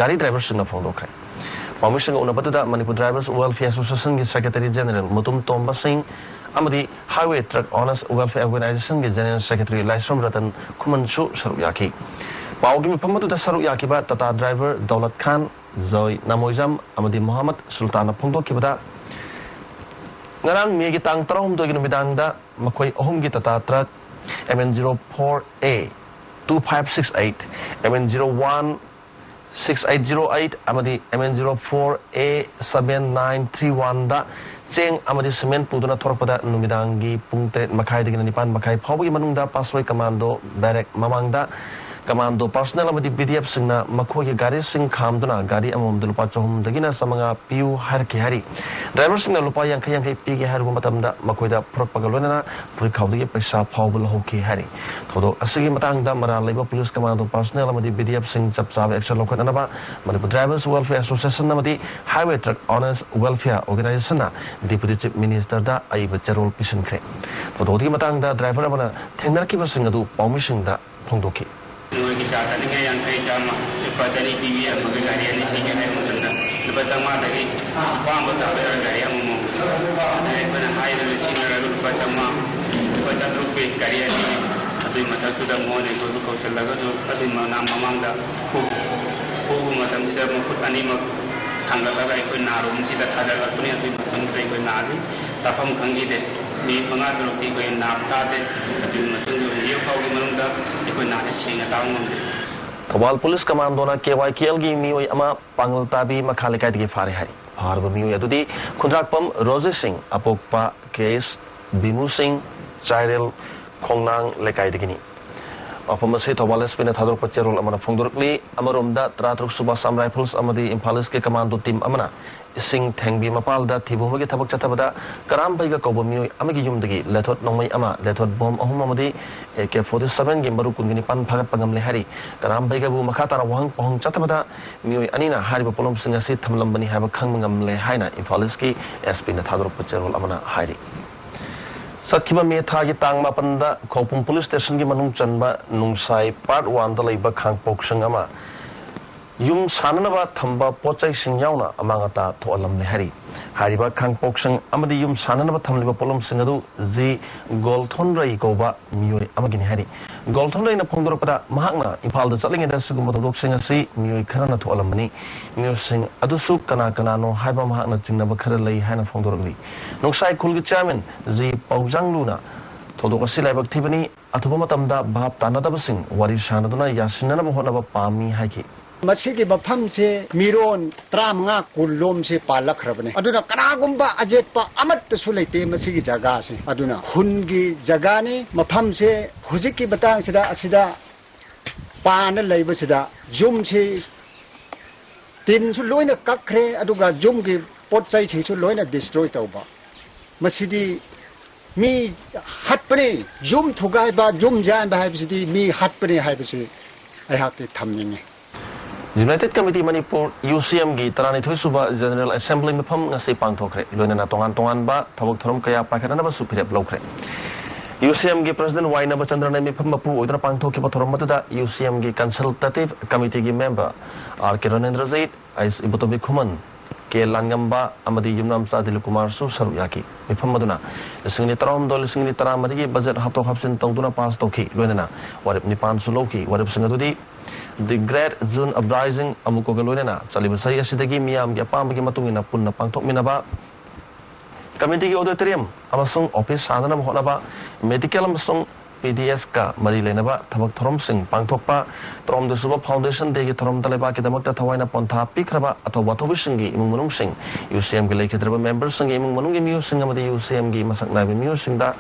ꯒꯥꯔꯤ ꯗ꯭ꯔꯥꯏꯚꯔꯁꯤꯡꯅ ꯐꯣꯡꯗꯣꯛꯈ꯭ꯔꯦ꯫ ꯄꯥꯎꯃꯤꯁꯤꯡꯒ ꯎꯅꯕꯗꯨꯗ ꯃꯅꯤꯄꯨꯔ ꯗ꯭ꯔꯥꯏꯚꯔꯁ ꯋꯦꯜꯐꯤꯌꯔ ꯑꯦꯁꯣꯁꯤꯌꯦꯁꯟꯒꯤ ꯁꯦꯀ꯭ꯔꯦꯇꯔꯤ ꯖꯦꯅꯔꯦꯜ ꯃꯨꯇꯨꯝ ꯇꯣꯝꯕ ꯁꯤꯡ ꯑꯃꯗꯤ ꯍꯥꯏꯋꯦ ꯇ꯭ꯔꯛ ꯑꯣꯅꯔꯁ ꯋꯦꯜꯐꯤꯌꯔ ꯑꯣꯔꯒꯅꯥꯏꯖꯦꯁꯟꯒꯤ ꯖꯦꯅꯔꯦꯜ ꯁꯦꯀ꯭ꯔꯦꯇꯔꯤ ꯂꯥꯏꯁ꯭ꯔꯝ ꯔꯇꯟ ꯈꯨꯃꯟꯁꯨ ꯁꯔꯨꯛ ꯌꯥꯈꯤ꯫ ꯄꯥꯎꯒꯤ ꯃꯤꯐꯝ ꯑꯗꯨꯗ ꯁꯔꯨꯛ ꯌꯥꯈꯤꯕ ꯇꯥꯇꯥ ꯗ꯭ꯔꯥꯏꯚꯔ ꯗꯧꯂꯠ ꯈꯥꯟ, ꯖꯣꯏ ꯅꯥꯃꯣꯏꯖꯝ ꯑꯃꯗꯤ ꯃꯣꯍꯝꯃꯗ ꯁꯨꯜꯇꯥꯟꯅ ꯐꯣꯡꯗꯣꯛꯈꯤꯕꯗ, ꯉꯔꯥꯡ ꯃꯦꯒꯤ ꯇꯥꯡ ꯇꯔꯥꯍꯨꯝꯗꯣꯏꯒꯤ ꯅꯨꯃꯤꯗꯥꯡꯗ ꯃꯈꯣꯏ ꯑꯍꯨꯝꯒꯤ Tata truck M N zero four A two five six eight, M N zero one six eight zero eight ꯑꯃꯗꯤ M N zero four A seven nine three one ꯗ ꯆꯦꯡ ꯑꯃꯗꯤ ꯁꯤꯃꯦꯟ ꯄꯨꯗꯨꯅ ꯊꯣꯔꯛꯄꯗ ꯅꯨꯃꯤꯗꯥꯡꯒꯤ ꯄꯨꯡ ꯇꯔꯦꯠ ꯃꯈꯥꯏꯗꯒꯤꯅ ꯅꯤꯄꯥꯟ ꯃꯈꯥꯏ ꯐꯥꯎꯕꯒꯤ ꯃꯅꯨꯡꯗ ꯄꯥꯠꯁꯣꯏ ꯀꯃꯥꯟꯗꯣ ꯕꯦꯔꯦꯛ ꯃꯃꯥꯡꯗ ꯀꯃꯥꯟꯗꯣ ꯄꯥꯔꯁꯣꯅꯦꯜ ꯑꯃꯗꯤ ꯚꯤꯗꯤꯑꯦꯐꯁꯤꯡꯅ ꯃꯈꯣꯏꯒꯤ ꯒꯥꯔꯤꯁꯤꯡ ꯈꯥꯝꯗꯨꯅ ꯒꯥꯔꯤ ꯑꯃꯃꯝꯗ ꯂꯨꯄꯥ ꯆꯍꯨꯝꯗꯒꯤꯅ ꯆꯥꯃꯉꯥ ꯄꯤꯌꯨ ꯍꯥꯏꯔꯛꯈꯤ ꯍꯥꯏꯔꯤ꯫ ꯗ꯭ꯔꯥꯏꯚꯔꯁꯤꯡꯅ ꯂꯨꯄꯥ ꯌꯥꯡꯈꯩ ꯌꯥꯡꯈꯩ ꯄꯤꯒꯦ ꯍꯥꯏꯔꯨꯕ ꯃꯇꯝꯗ ꯃꯈꯣꯏꯗ ꯐꯨꯔꯛꯄꯒ ꯂꯣꯏꯅꯅ ꯐꯨꯔꯤꯠꯈꯥꯎꯗꯒꯤ ꯄꯩꯁꯥ ꯐꯥꯎꯕ ꯂꯧꯍꯧꯈꯤ ꯍꯥꯏꯔꯤ꯫ ꯊꯧꯗꯣꯛ ꯑꯁꯤꯒꯤ ꯃꯇꯥꯡꯗ ꯃꯔꯥꯜ ꯂꯩꯕ ꯄꯨꯂꯤꯁ ꯀꯃꯥꯟꯗꯣ ꯄꯥꯔꯁꯣꯅꯦꯜ ꯑꯃꯗꯤ ꯚꯤꯗꯤꯑꯦꯐꯁꯤꯡ ꯆꯞ ꯆꯥꯕ ꯑꯦꯛꯁꯟ ꯂꯧꯈꯠꯅꯅꯕ ꯃꯅꯤꯄꯨꯔ ꯗ꯭ꯔꯥꯏꯚꯔꯁ ꯋꯦꯜꯐꯤꯌꯔ ꯑꯦꯁꯣꯁꯤꯌꯦꯁꯟ ꯑꯃꯗꯤ ꯍꯥꯏꯋꯦ ꯇ꯭ꯔꯛ ꯑꯣꯅꯔꯁ ꯋꯦꯜꯐꯤꯌꯔ ꯑꯣꯔꯒꯅꯥꯏꯖꯦꯁꯟꯅ ꯗꯤꯄ꯭ꯌꯨꯇꯤ ꯆꯤꯐ ꯃꯤꯅꯤꯁꯇꯔꯗ ꯑꯏꯕ ꯆꯦꯔꯣꯜ ꯄꯤꯁꯤꯟꯈ꯭ꯔꯦ꯫ ꯊꯧꯗꯣꯛ ꯑꯗꯨꯒꯤ ꯃꯇꯥꯡꯗ ꯗ꯭ꯔꯥꯏꯚꯔ ꯑꯃꯅ ꯊꯦꯡꯅꯔꯛꯈꯤꯕꯁꯤꯡ ꯑꯗꯨ ꯄꯥꯎꯃꯤꯁꯤꯡꯗ ꯐꯣꯡꯗꯣꯛꯈꯤ꯫ ꯅꯣꯏꯒꯤ ꯆꯥ ꯆꯥꯅꯤꯡꯉꯥꯏ ꯌꯥꯡꯈꯩ, ꯆꯥꯝꯃ, ꯂꯨꯄꯥ ꯆꯅꯤ ꯄꯤꯕꯤꯔꯝꯃꯒ ꯒꯥꯔꯤ ꯑꯅꯤ ꯁꯤꯒꯦ ꯍꯥꯏꯕ ꯃꯇꯝꯗ ꯂꯨꯄꯥ ꯆꯥꯝꯃꯉꯥꯗꯒꯤ ꯑꯄꯥꯝꯕ ꯇꯥꯕ ꯌꯥꯕ ꯒꯥꯔꯤ ꯑꯃꯃꯝ ꯑꯗꯨꯅ ꯑꯩꯈꯣꯏꯅ ꯍꯥꯏꯗꯅ ꯁꯤꯖꯤꯟꯅꯔꯒ ꯂꯨꯄꯥ ꯆꯥꯝꯃꯉꯥ, ꯂꯨꯄꯥ ꯆꯥꯇ꯭ꯔꯨꯛ ꯄꯤ ꯒꯥꯔꯤ ꯑꯅꯤ꯫ ꯑꯗꯨꯒꯤ ꯃꯊꯛꯇꯨꯗ ꯃꯣꯏꯅ ꯑꯩꯈꯣꯏꯕꯨ ꯀꯧꯁꯤꯜꯂꯒꯁꯨ ꯑꯗꯨꯒꯤ ꯃꯅꯥ ꯃꯃꯥꯡꯗ ꯐꯨ-, ꯐꯨꯕ ꯃꯇꯝꯁꯤꯗ ꯃꯈꯨꯠ ꯑꯅꯤꯃꯛ ꯊꯥꯡꯒꯠꯂꯒ ꯑꯩꯈꯣꯏ ꯅꯥꯔꯣꯝꯁꯤꯗ ꯊꯥꯗꯔꯛꯄꯅꯤ꯫ ꯑꯗꯨꯒꯤ ꯃꯇꯝꯗ ꯑꯩꯈꯣꯏ ꯅꯥꯁꯤ ꯇꯥꯐꯝ ꯈꯪꯈꯤꯗꯦ꯫ ꯃꯤꯅꯤꯠ ꯃꯉꯥ ꯇꯔꯨꯛꯇꯤ ꯑꯩꯈꯣꯏ ꯅꯥꯕ ꯇꯥꯗꯦ꯫ ꯑꯗꯨꯒꯤ ꯃꯇꯨꯡꯗ ꯍꯧꯖꯤꯛ ꯐꯥꯎꯒꯤ ꯃꯅꯨꯡꯗ ꯑꯩꯈꯣꯏ ꯅꯥꯁꯤ ꯁꯦꯡꯅ ꯇꯥꯕ ꯉꯝꯗ꯭ꯔꯤ꯫ ꯊꯧꯕꯥꯜ ꯄꯨꯂꯤꯁ ꯀꯃꯥꯟꯗꯣꯅ KYKLꯒꯤ ꯃꯤꯑꯣꯏ ꯑꯃ ꯄꯥꯡꯒꯜ ꯇꯥꯕꯤ ꯃꯈꯥ ꯂꯩꯀꯥꯏꯗꯒꯤ ꯐꯥꯔꯦ ꯍꯥꯏꯔꯤ꯫ ꯐꯥꯔꯕ ꯃꯤꯑꯣꯏ ꯑꯗꯨꯗꯤ ꯈꯨꯟꯗ꯭ꯔꯥꯛꯄꯝ ꯔꯣꯖꯤ ꯁꯤꯡ, ꯑꯄꯣꯛꯄ ꯀꯦ ꯑꯦꯁ ꯕꯤꯃꯨ ꯁꯤꯡ, ꯆꯥꯏꯔꯦꯜ ꯈꯣꯡꯅꯥꯡ ꯂꯩꯀꯥꯏꯗꯒꯤꯅꯤ꯫ ꯋꯥꯐꯝ ꯑꯁꯤ ꯊꯧꯕꯥꯜ ꯑꯦꯁ ꯄꯤꯅ ꯊꯥꯗꯣꯔꯛꯄ ꯆꯦꯔꯣꯜ ꯑꯃꯅ ꯐꯣꯡꯗꯣꯔꯛꯂꯤ꯫ ꯑꯃꯔꯣꯝꯗ, ꯇꯔꯥꯇꯔꯨꯛ ꯁꯨꯕ ꯑꯁꯥꯝ ꯔꯥꯏꯐꯜꯁ ꯑꯃꯗꯤ ꯏꯝꯐꯥꯜ ꯏꯁꯀꯤ ꯀꯃꯥꯟꯗꯣ ꯇꯤꯝ ꯑꯃꯅ ꯏꯁꯤꯡ ꯊꯦꯡꯕꯤ ꯃꯄꯥꯜꯗ ꯊꯤꯕ ꯑꯃꯒꯤ ꯊꯕꯛ ꯆꯠꯊꯕꯗ ꯀꯔꯥꯝ ꯕꯩꯒ ꯀꯧꯕ ꯃꯤꯑꯣꯏ ꯑꯃꯒꯤ ꯌꯨꯝꯗꯒꯤ ꯂꯦꯊꯣꯠ ꯅꯣꯡꯃꯩ ꯑꯃ, ꯂꯦꯊꯣꯠ ꯕꯣꯝ ꯑꯍꯨꯝ ꯑꯃꯗꯤ ꯑꯦ ꯀꯦ ꯐꯣꯔꯇꯤ ꯁꯚꯦꯟꯒꯤ ꯃꯔꯨ ꯀꯨꯟꯒ ꯅꯤꯄꯥꯟ ꯐꯥꯒꯠꯄ ꯉꯝꯂꯦ ꯍꯥꯏꯔꯤ꯫ ꯀꯔꯥꯝ ꯕꯩꯒꯕꯨ ꯃꯈꯥ ꯇꯥꯅ ꯋꯥꯍꯪ ꯄꯥꯎꯍꯪ ꯆꯠꯊꯕꯗ ꯃꯤꯑꯣꯏ ꯑꯅꯤꯅ ꯍꯥꯏꯔꯤꯕ ꯄꯣꯠꯂꯝꯁꯤꯡ ꯑꯁꯤ ꯊꯝꯂꯝꯕꯅꯤ ꯍꯥꯏꯕ ꯈꯪꯕ ꯉꯝꯂꯦ ꯍꯥꯏꯅ ꯏꯝꯐꯥꯜ ꯏꯁꯀꯤ ꯑꯦꯁ ꯄꯤꯅ ꯊꯥꯗꯣꯔꯛꯄ ꯆꯦꯔꯣꯜ ꯑꯃꯅ ꯍꯥꯏꯔꯤ꯫ ꯆꯠꯈꯤꯕ ꯃꯦ ꯊꯥꯒꯤ ꯇꯥꯡ ꯃꯥꯄꯟꯗ ꯈꯧꯄꯨꯝ ꯄꯨꯂꯤꯁ ꯁ꯭ꯇꯦꯁꯟꯒꯤ ꯃꯅꯨꯡ ꯆꯟꯕ ꯅꯨꯡꯁꯥꯏ ꯄꯥꯔꯠ ꯋꯥꯟꯗ ꯂꯩꯕ ꯈꯥꯡꯄꯣꯛꯁꯪ ꯑꯃ ꯌꯨꯝ ꯁꯥꯅꯅꯕ ꯊꯝꯕ ꯄꯣꯠ ꯆꯩꯁꯤꯡ ꯌꯥꯎꯅ ꯑꯃꯥꯡ ꯑꯇꯥ ꯊꯣꯛꯍꯜꯂꯝꯂꯦ ꯍꯥꯏꯔꯤ꯫ ꯍꯥꯏꯔꯤꯕ ꯈꯥꯡꯄꯣꯛꯁꯪ ꯑꯃꯗꯤ ꯌꯨꯝ ꯁꯥꯅꯅꯕ ꯊꯝꯂꯤꯕ ꯄꯣꯠꯂꯝꯁꯤꯡ ꯑꯗꯨ ꯖꯤ ꯒꯣꯜꯊꯣꯟꯔꯩ ꯀꯧꯕ ꯃꯤꯑꯣꯏ ꯑꯃꯒꯤꯅꯤ ꯍꯥꯏꯔꯤ꯫ ꯒꯣꯜꯊꯣꯟꯔꯩꯅ ꯐꯣꯡꯗꯣꯔꯛꯄꯗ, ꯃꯍꯥꯛꯅ ꯏꯝꯐꯥꯜꯗ ꯆꯠꯂꯤꯉꯩꯗ ꯁꯤꯒꯨꯝꯕ ꯊꯧꯗꯣꯛꯁꯤꯡ ꯑꯁꯤ ꯃꯤꯑꯣꯏ ꯈꯔꯅ ꯊꯣꯛꯍꯜꯂꯝꯕꯅꯤ꯫ ꯃꯤꯑꯣꯏꯁꯤꯡ ꯑꯗꯨꯁꯨ ꯀꯅꯥ ꯀꯅꯥꯅꯣ ꯍꯥꯏꯕ ꯃꯍꯥꯛꯅ ꯆꯤꯡꯅꯕ ꯈꯔ ꯂꯩ ꯍꯥꯏꯅ ꯐꯣꯡꯗꯣꯔꯛꯂꯤ꯫ ꯅꯨꯡꯁꯥꯏ ꯈꯨꯜꯒꯤ ꯆꯤꯌꯥꯔꯃꯦꯟ ꯖꯤ ꯄꯥꯎꯖꯥꯡꯂꯨꯅ ꯊꯧꯗꯣꯛ ꯑꯁꯤ ꯂꯥꯏꯕꯛ ꯊꯤꯕꯅꯤ, ꯑꯊꯨꯕ ꯃꯇꯝꯗ ꯚꯥꯞ ꯇꯥꯅꯗꯕꯁꯤꯡ ꯋꯥꯔꯤ ꯁꯥꯅꯗꯨꯅ ꯌꯥꯁꯤꯟꯅꯅꯕ ꯍꯣꯠꯅꯕ ꯄꯥꯝꯃꯤ ꯍꯥꯏꯈꯤ꯫ ꯃꯁꯤꯒꯤ ꯃꯐꯝꯁꯦ ꯃꯤꯔꯣꯟ ꯇꯔꯥꯃꯉꯥ ꯀꯨꯟ ꯂꯣꯝꯁꯦ ꯄꯥꯜꯂꯛꯈ꯭ꯔꯕꯅꯦ꯫ ꯑꯗꯨꯅ ꯀꯅꯥꯒꯨꯝꯕ ꯑꯖꯦꯠꯄ ꯑꯃꯠꯇꯁꯨ ꯂꯩꯇꯦ ꯃꯁꯤꯒꯤ ꯖꯒꯥꯁꯦ꯫ ꯑꯗꯨꯅ ꯈꯨꯟꯒꯤ ꯖꯒꯥꯅꯤ꯫ ꯃꯐꯝꯁꯦ ꯍꯧꯖꯤꯛꯀꯤ ꯃꯇꯥꯡꯁꯤꯗ ꯑꯁꯤꯗ ꯄꯥꯅ ꯂꯩꯕꯁꯤꯗ ꯌꯨꯝꯁꯤ ꯇꯤꯟꯁꯨ ꯂꯣꯏꯅ ꯀꯛꯈ꯭ꯔꯦ, ꯑꯗꯨꯒ ꯌꯨꯝꯒꯤ ꯄꯣꯠ ꯆꯩꯁꯤꯡꯁꯨ ꯂꯣꯏꯅ ꯗꯤꯁꯇ꯭ꯔꯣꯏ ꯇꯧꯕ꯫ ꯃꯁꯤꯗꯤ ꯃꯤ ꯍꯥꯠꯄꯅꯤ꯫ ꯌꯨꯝ ꯊꯨꯒꯥꯏꯕ, ꯌꯨꯝ ꯌꯥꯟꯕ ꯍꯥꯏꯕꯁꯤꯗꯤ ꯃꯤ ꯍꯥꯠꯄꯅꯤ ꯍꯥꯏꯕꯁꯤ ꯑꯩꯍꯥꯛꯇꯤ ꯊꯝꯅꯤꯡꯉꯤ꯫ ꯌꯨꯅꯥꯏꯇꯦꯗ ꯀꯃꯤꯇꯤ ꯃꯅꯤꯄꯨꯔ, ꯌꯨ ꯁꯤ ꯑꯦꯝꯒꯤ ꯇꯔꯥꯅꯤꯊꯣꯏ ꯁꯨꯕ ꯖꯦꯅꯔꯦꯜ ꯑꯦꯁꯦꯝꯕ꯭ꯂꯤ ꯃꯤꯐꯝ ꯉꯁꯤ ꯄꯥꯡꯊꯣꯛꯈ꯭ꯔꯦ꯫ ꯂꯣꯏꯅꯅ ꯇꯣꯉꯥꯟ ꯇꯣꯉꯥꯟꯕ ꯊꯕꯛ ꯊꯧꯔꯝ ꯀꯌꯥ ꯄꯥꯏꯈꯠꯅꯅꯕꯁꯨ ꯐꯤꯔꯦꯞ ꯂꯧꯈ꯭ꯔꯦ꯫ ꯌꯨ ꯁꯤ ꯑꯦꯝꯒꯤ ꯄ꯭ꯔꯁꯤꯗꯦꯟ ꯋꯥꯏ ꯅꯕꯆꯟꯗ꯭ꯔꯅ ꯃꯤꯐꯝ ꯃꯄꯨ ꯑꯣꯏꯗꯨꯅ ꯄꯥꯡꯊꯣꯛꯈꯤꯕ ꯊꯧꯔꯝ ꯑꯗꯨꯗ ꯌꯨ ꯁꯤ ꯑꯦꯝꯒꯤ ꯀꯟꯁꯜꯇꯦꯇꯤꯚ ꯀꯃꯤꯇꯤꯒꯤ ꯃꯦꯝꯕꯔ ꯑꯥꯔ ꯀꯦ ꯔꯣꯅꯦꯟꯗ꯭ꯔꯖꯤꯠ, ꯑꯩꯁ ꯏꯕꯣꯇꯣꯝꯕꯤ ꯈꯨꯃꯟ, ꯀꯦ ꯂꯥꯟꯉꯝꯕ ꯑꯃꯗꯤ ꯌꯨꯝꯅꯥꯝꯆꯥ ꯗꯤꯂꯤꯞ ꯀꯨꯃꯥꯔꯁꯨ ꯁꯔꯨꯛ ꯌꯥꯈꯤ꯫ ꯃꯤꯐꯝ ꯑꯗꯨꯅ ꯂꯤꯁꯤꯡ ꯑꯅꯤ ꯇꯔꯥꯍꯨꯝꯗꯣꯏ, ꯂꯤꯁꯤꯡ ꯑꯅꯤ ꯇꯔꯥꯃꯔꯤꯒꯤ ꯕꯖꯦꯠ ꯍꯥꯞꯊꯣꯛ ꯍꯥꯞꯆꯤꯟ ꯇꯧꯗꯨꯅ ꯄꯥꯁ ꯇꯧꯈꯤ꯫ ꯂꯣꯏꯅꯅ ꯋꯥꯔꯦꯞ ꯅꯤꯄꯥꯟꯁꯨ ꯂꯧꯈꯤ꯫ ꯋꯥꯔꯦꯞꯁꯤꯡ ꯑꯗꯨꯗꯤ The Great June Uprising, ꯑꯃꯨꯛꯀꯒ ꯂꯣꯏꯅꯅ ꯆꯠꯂꯤꯕ ꯆꯍꯤ ꯑꯁꯤꯗꯒꯤ ꯃꯤꯌꯥꯝꯒꯤ ꯑꯄꯥꯝꯕꯒꯤ ꯃꯇꯨꯡ ꯏꯟꯅ ꯄꯨꯟꯅ ꯄꯥꯡꯊꯣꯛꯃꯤꯟꯅꯕ, ꯀꯃꯤꯇꯤꯒꯤ ꯑꯣꯗꯤꯇꯣꯔꯤꯌꯝ ꯑꯃꯁꯨꯡ ꯑꯣꯐꯤꯁ ꯁꯥꯅꯅꯕ ꯍꯣꯠꯅꯕ, ꯃꯦꯗꯤꯀꯦꯜ ꯑꯃꯁꯨꯡ ꯄꯤ ꯗꯤ ꯑꯦꯁꯀ ꯃꯔꯤ ꯂꯩꯅꯕ ꯊꯕꯛ ꯊꯧꯔꯝꯁꯤꯡ ꯄꯥꯡꯊꯣꯛꯄ, ꯇꯔꯥꯍꯨꯝꯗꯣꯏ ꯁꯨꯕ ꯐꯥꯎꯟꯗꯦꯁꯟ ꯗꯦꯒꯤ ꯊꯧꯔꯝꯗ ꯂꯩꯕꯥꯛꯀꯤꯗꯃꯛꯇ ꯊꯋꯥꯏꯅ ꯄꯣꯟꯊꯥ ꯄꯤꯈ꯭ꯔꯕ ꯑꯊꯧꯕ ꯑꯊꯧꯕꯤꯁꯤꯡꯒꯤ ꯏꯃꯨꯡ ꯃꯅꯨꯡꯁꯤꯡ, ꯌꯨ ꯁꯤ ꯑꯦꯝꯒꯤ ꯂꯩꯈꯤꯗ꯭ꯔꯕ ꯃꯦꯝꯕꯔꯁꯤꯡꯒꯤ ꯏꯃꯨꯡ ꯃꯅꯨꯡꯒꯤ ꯃꯤꯑꯣꯏꯁꯤꯡ ꯑꯃꯗꯤ ꯌꯨ ꯁꯤ ꯑꯦꯝꯒꯤ ꯃꯁꯛ ꯅꯥꯏꯕ ꯃꯤꯑꯣꯏꯁꯤꯡꯗ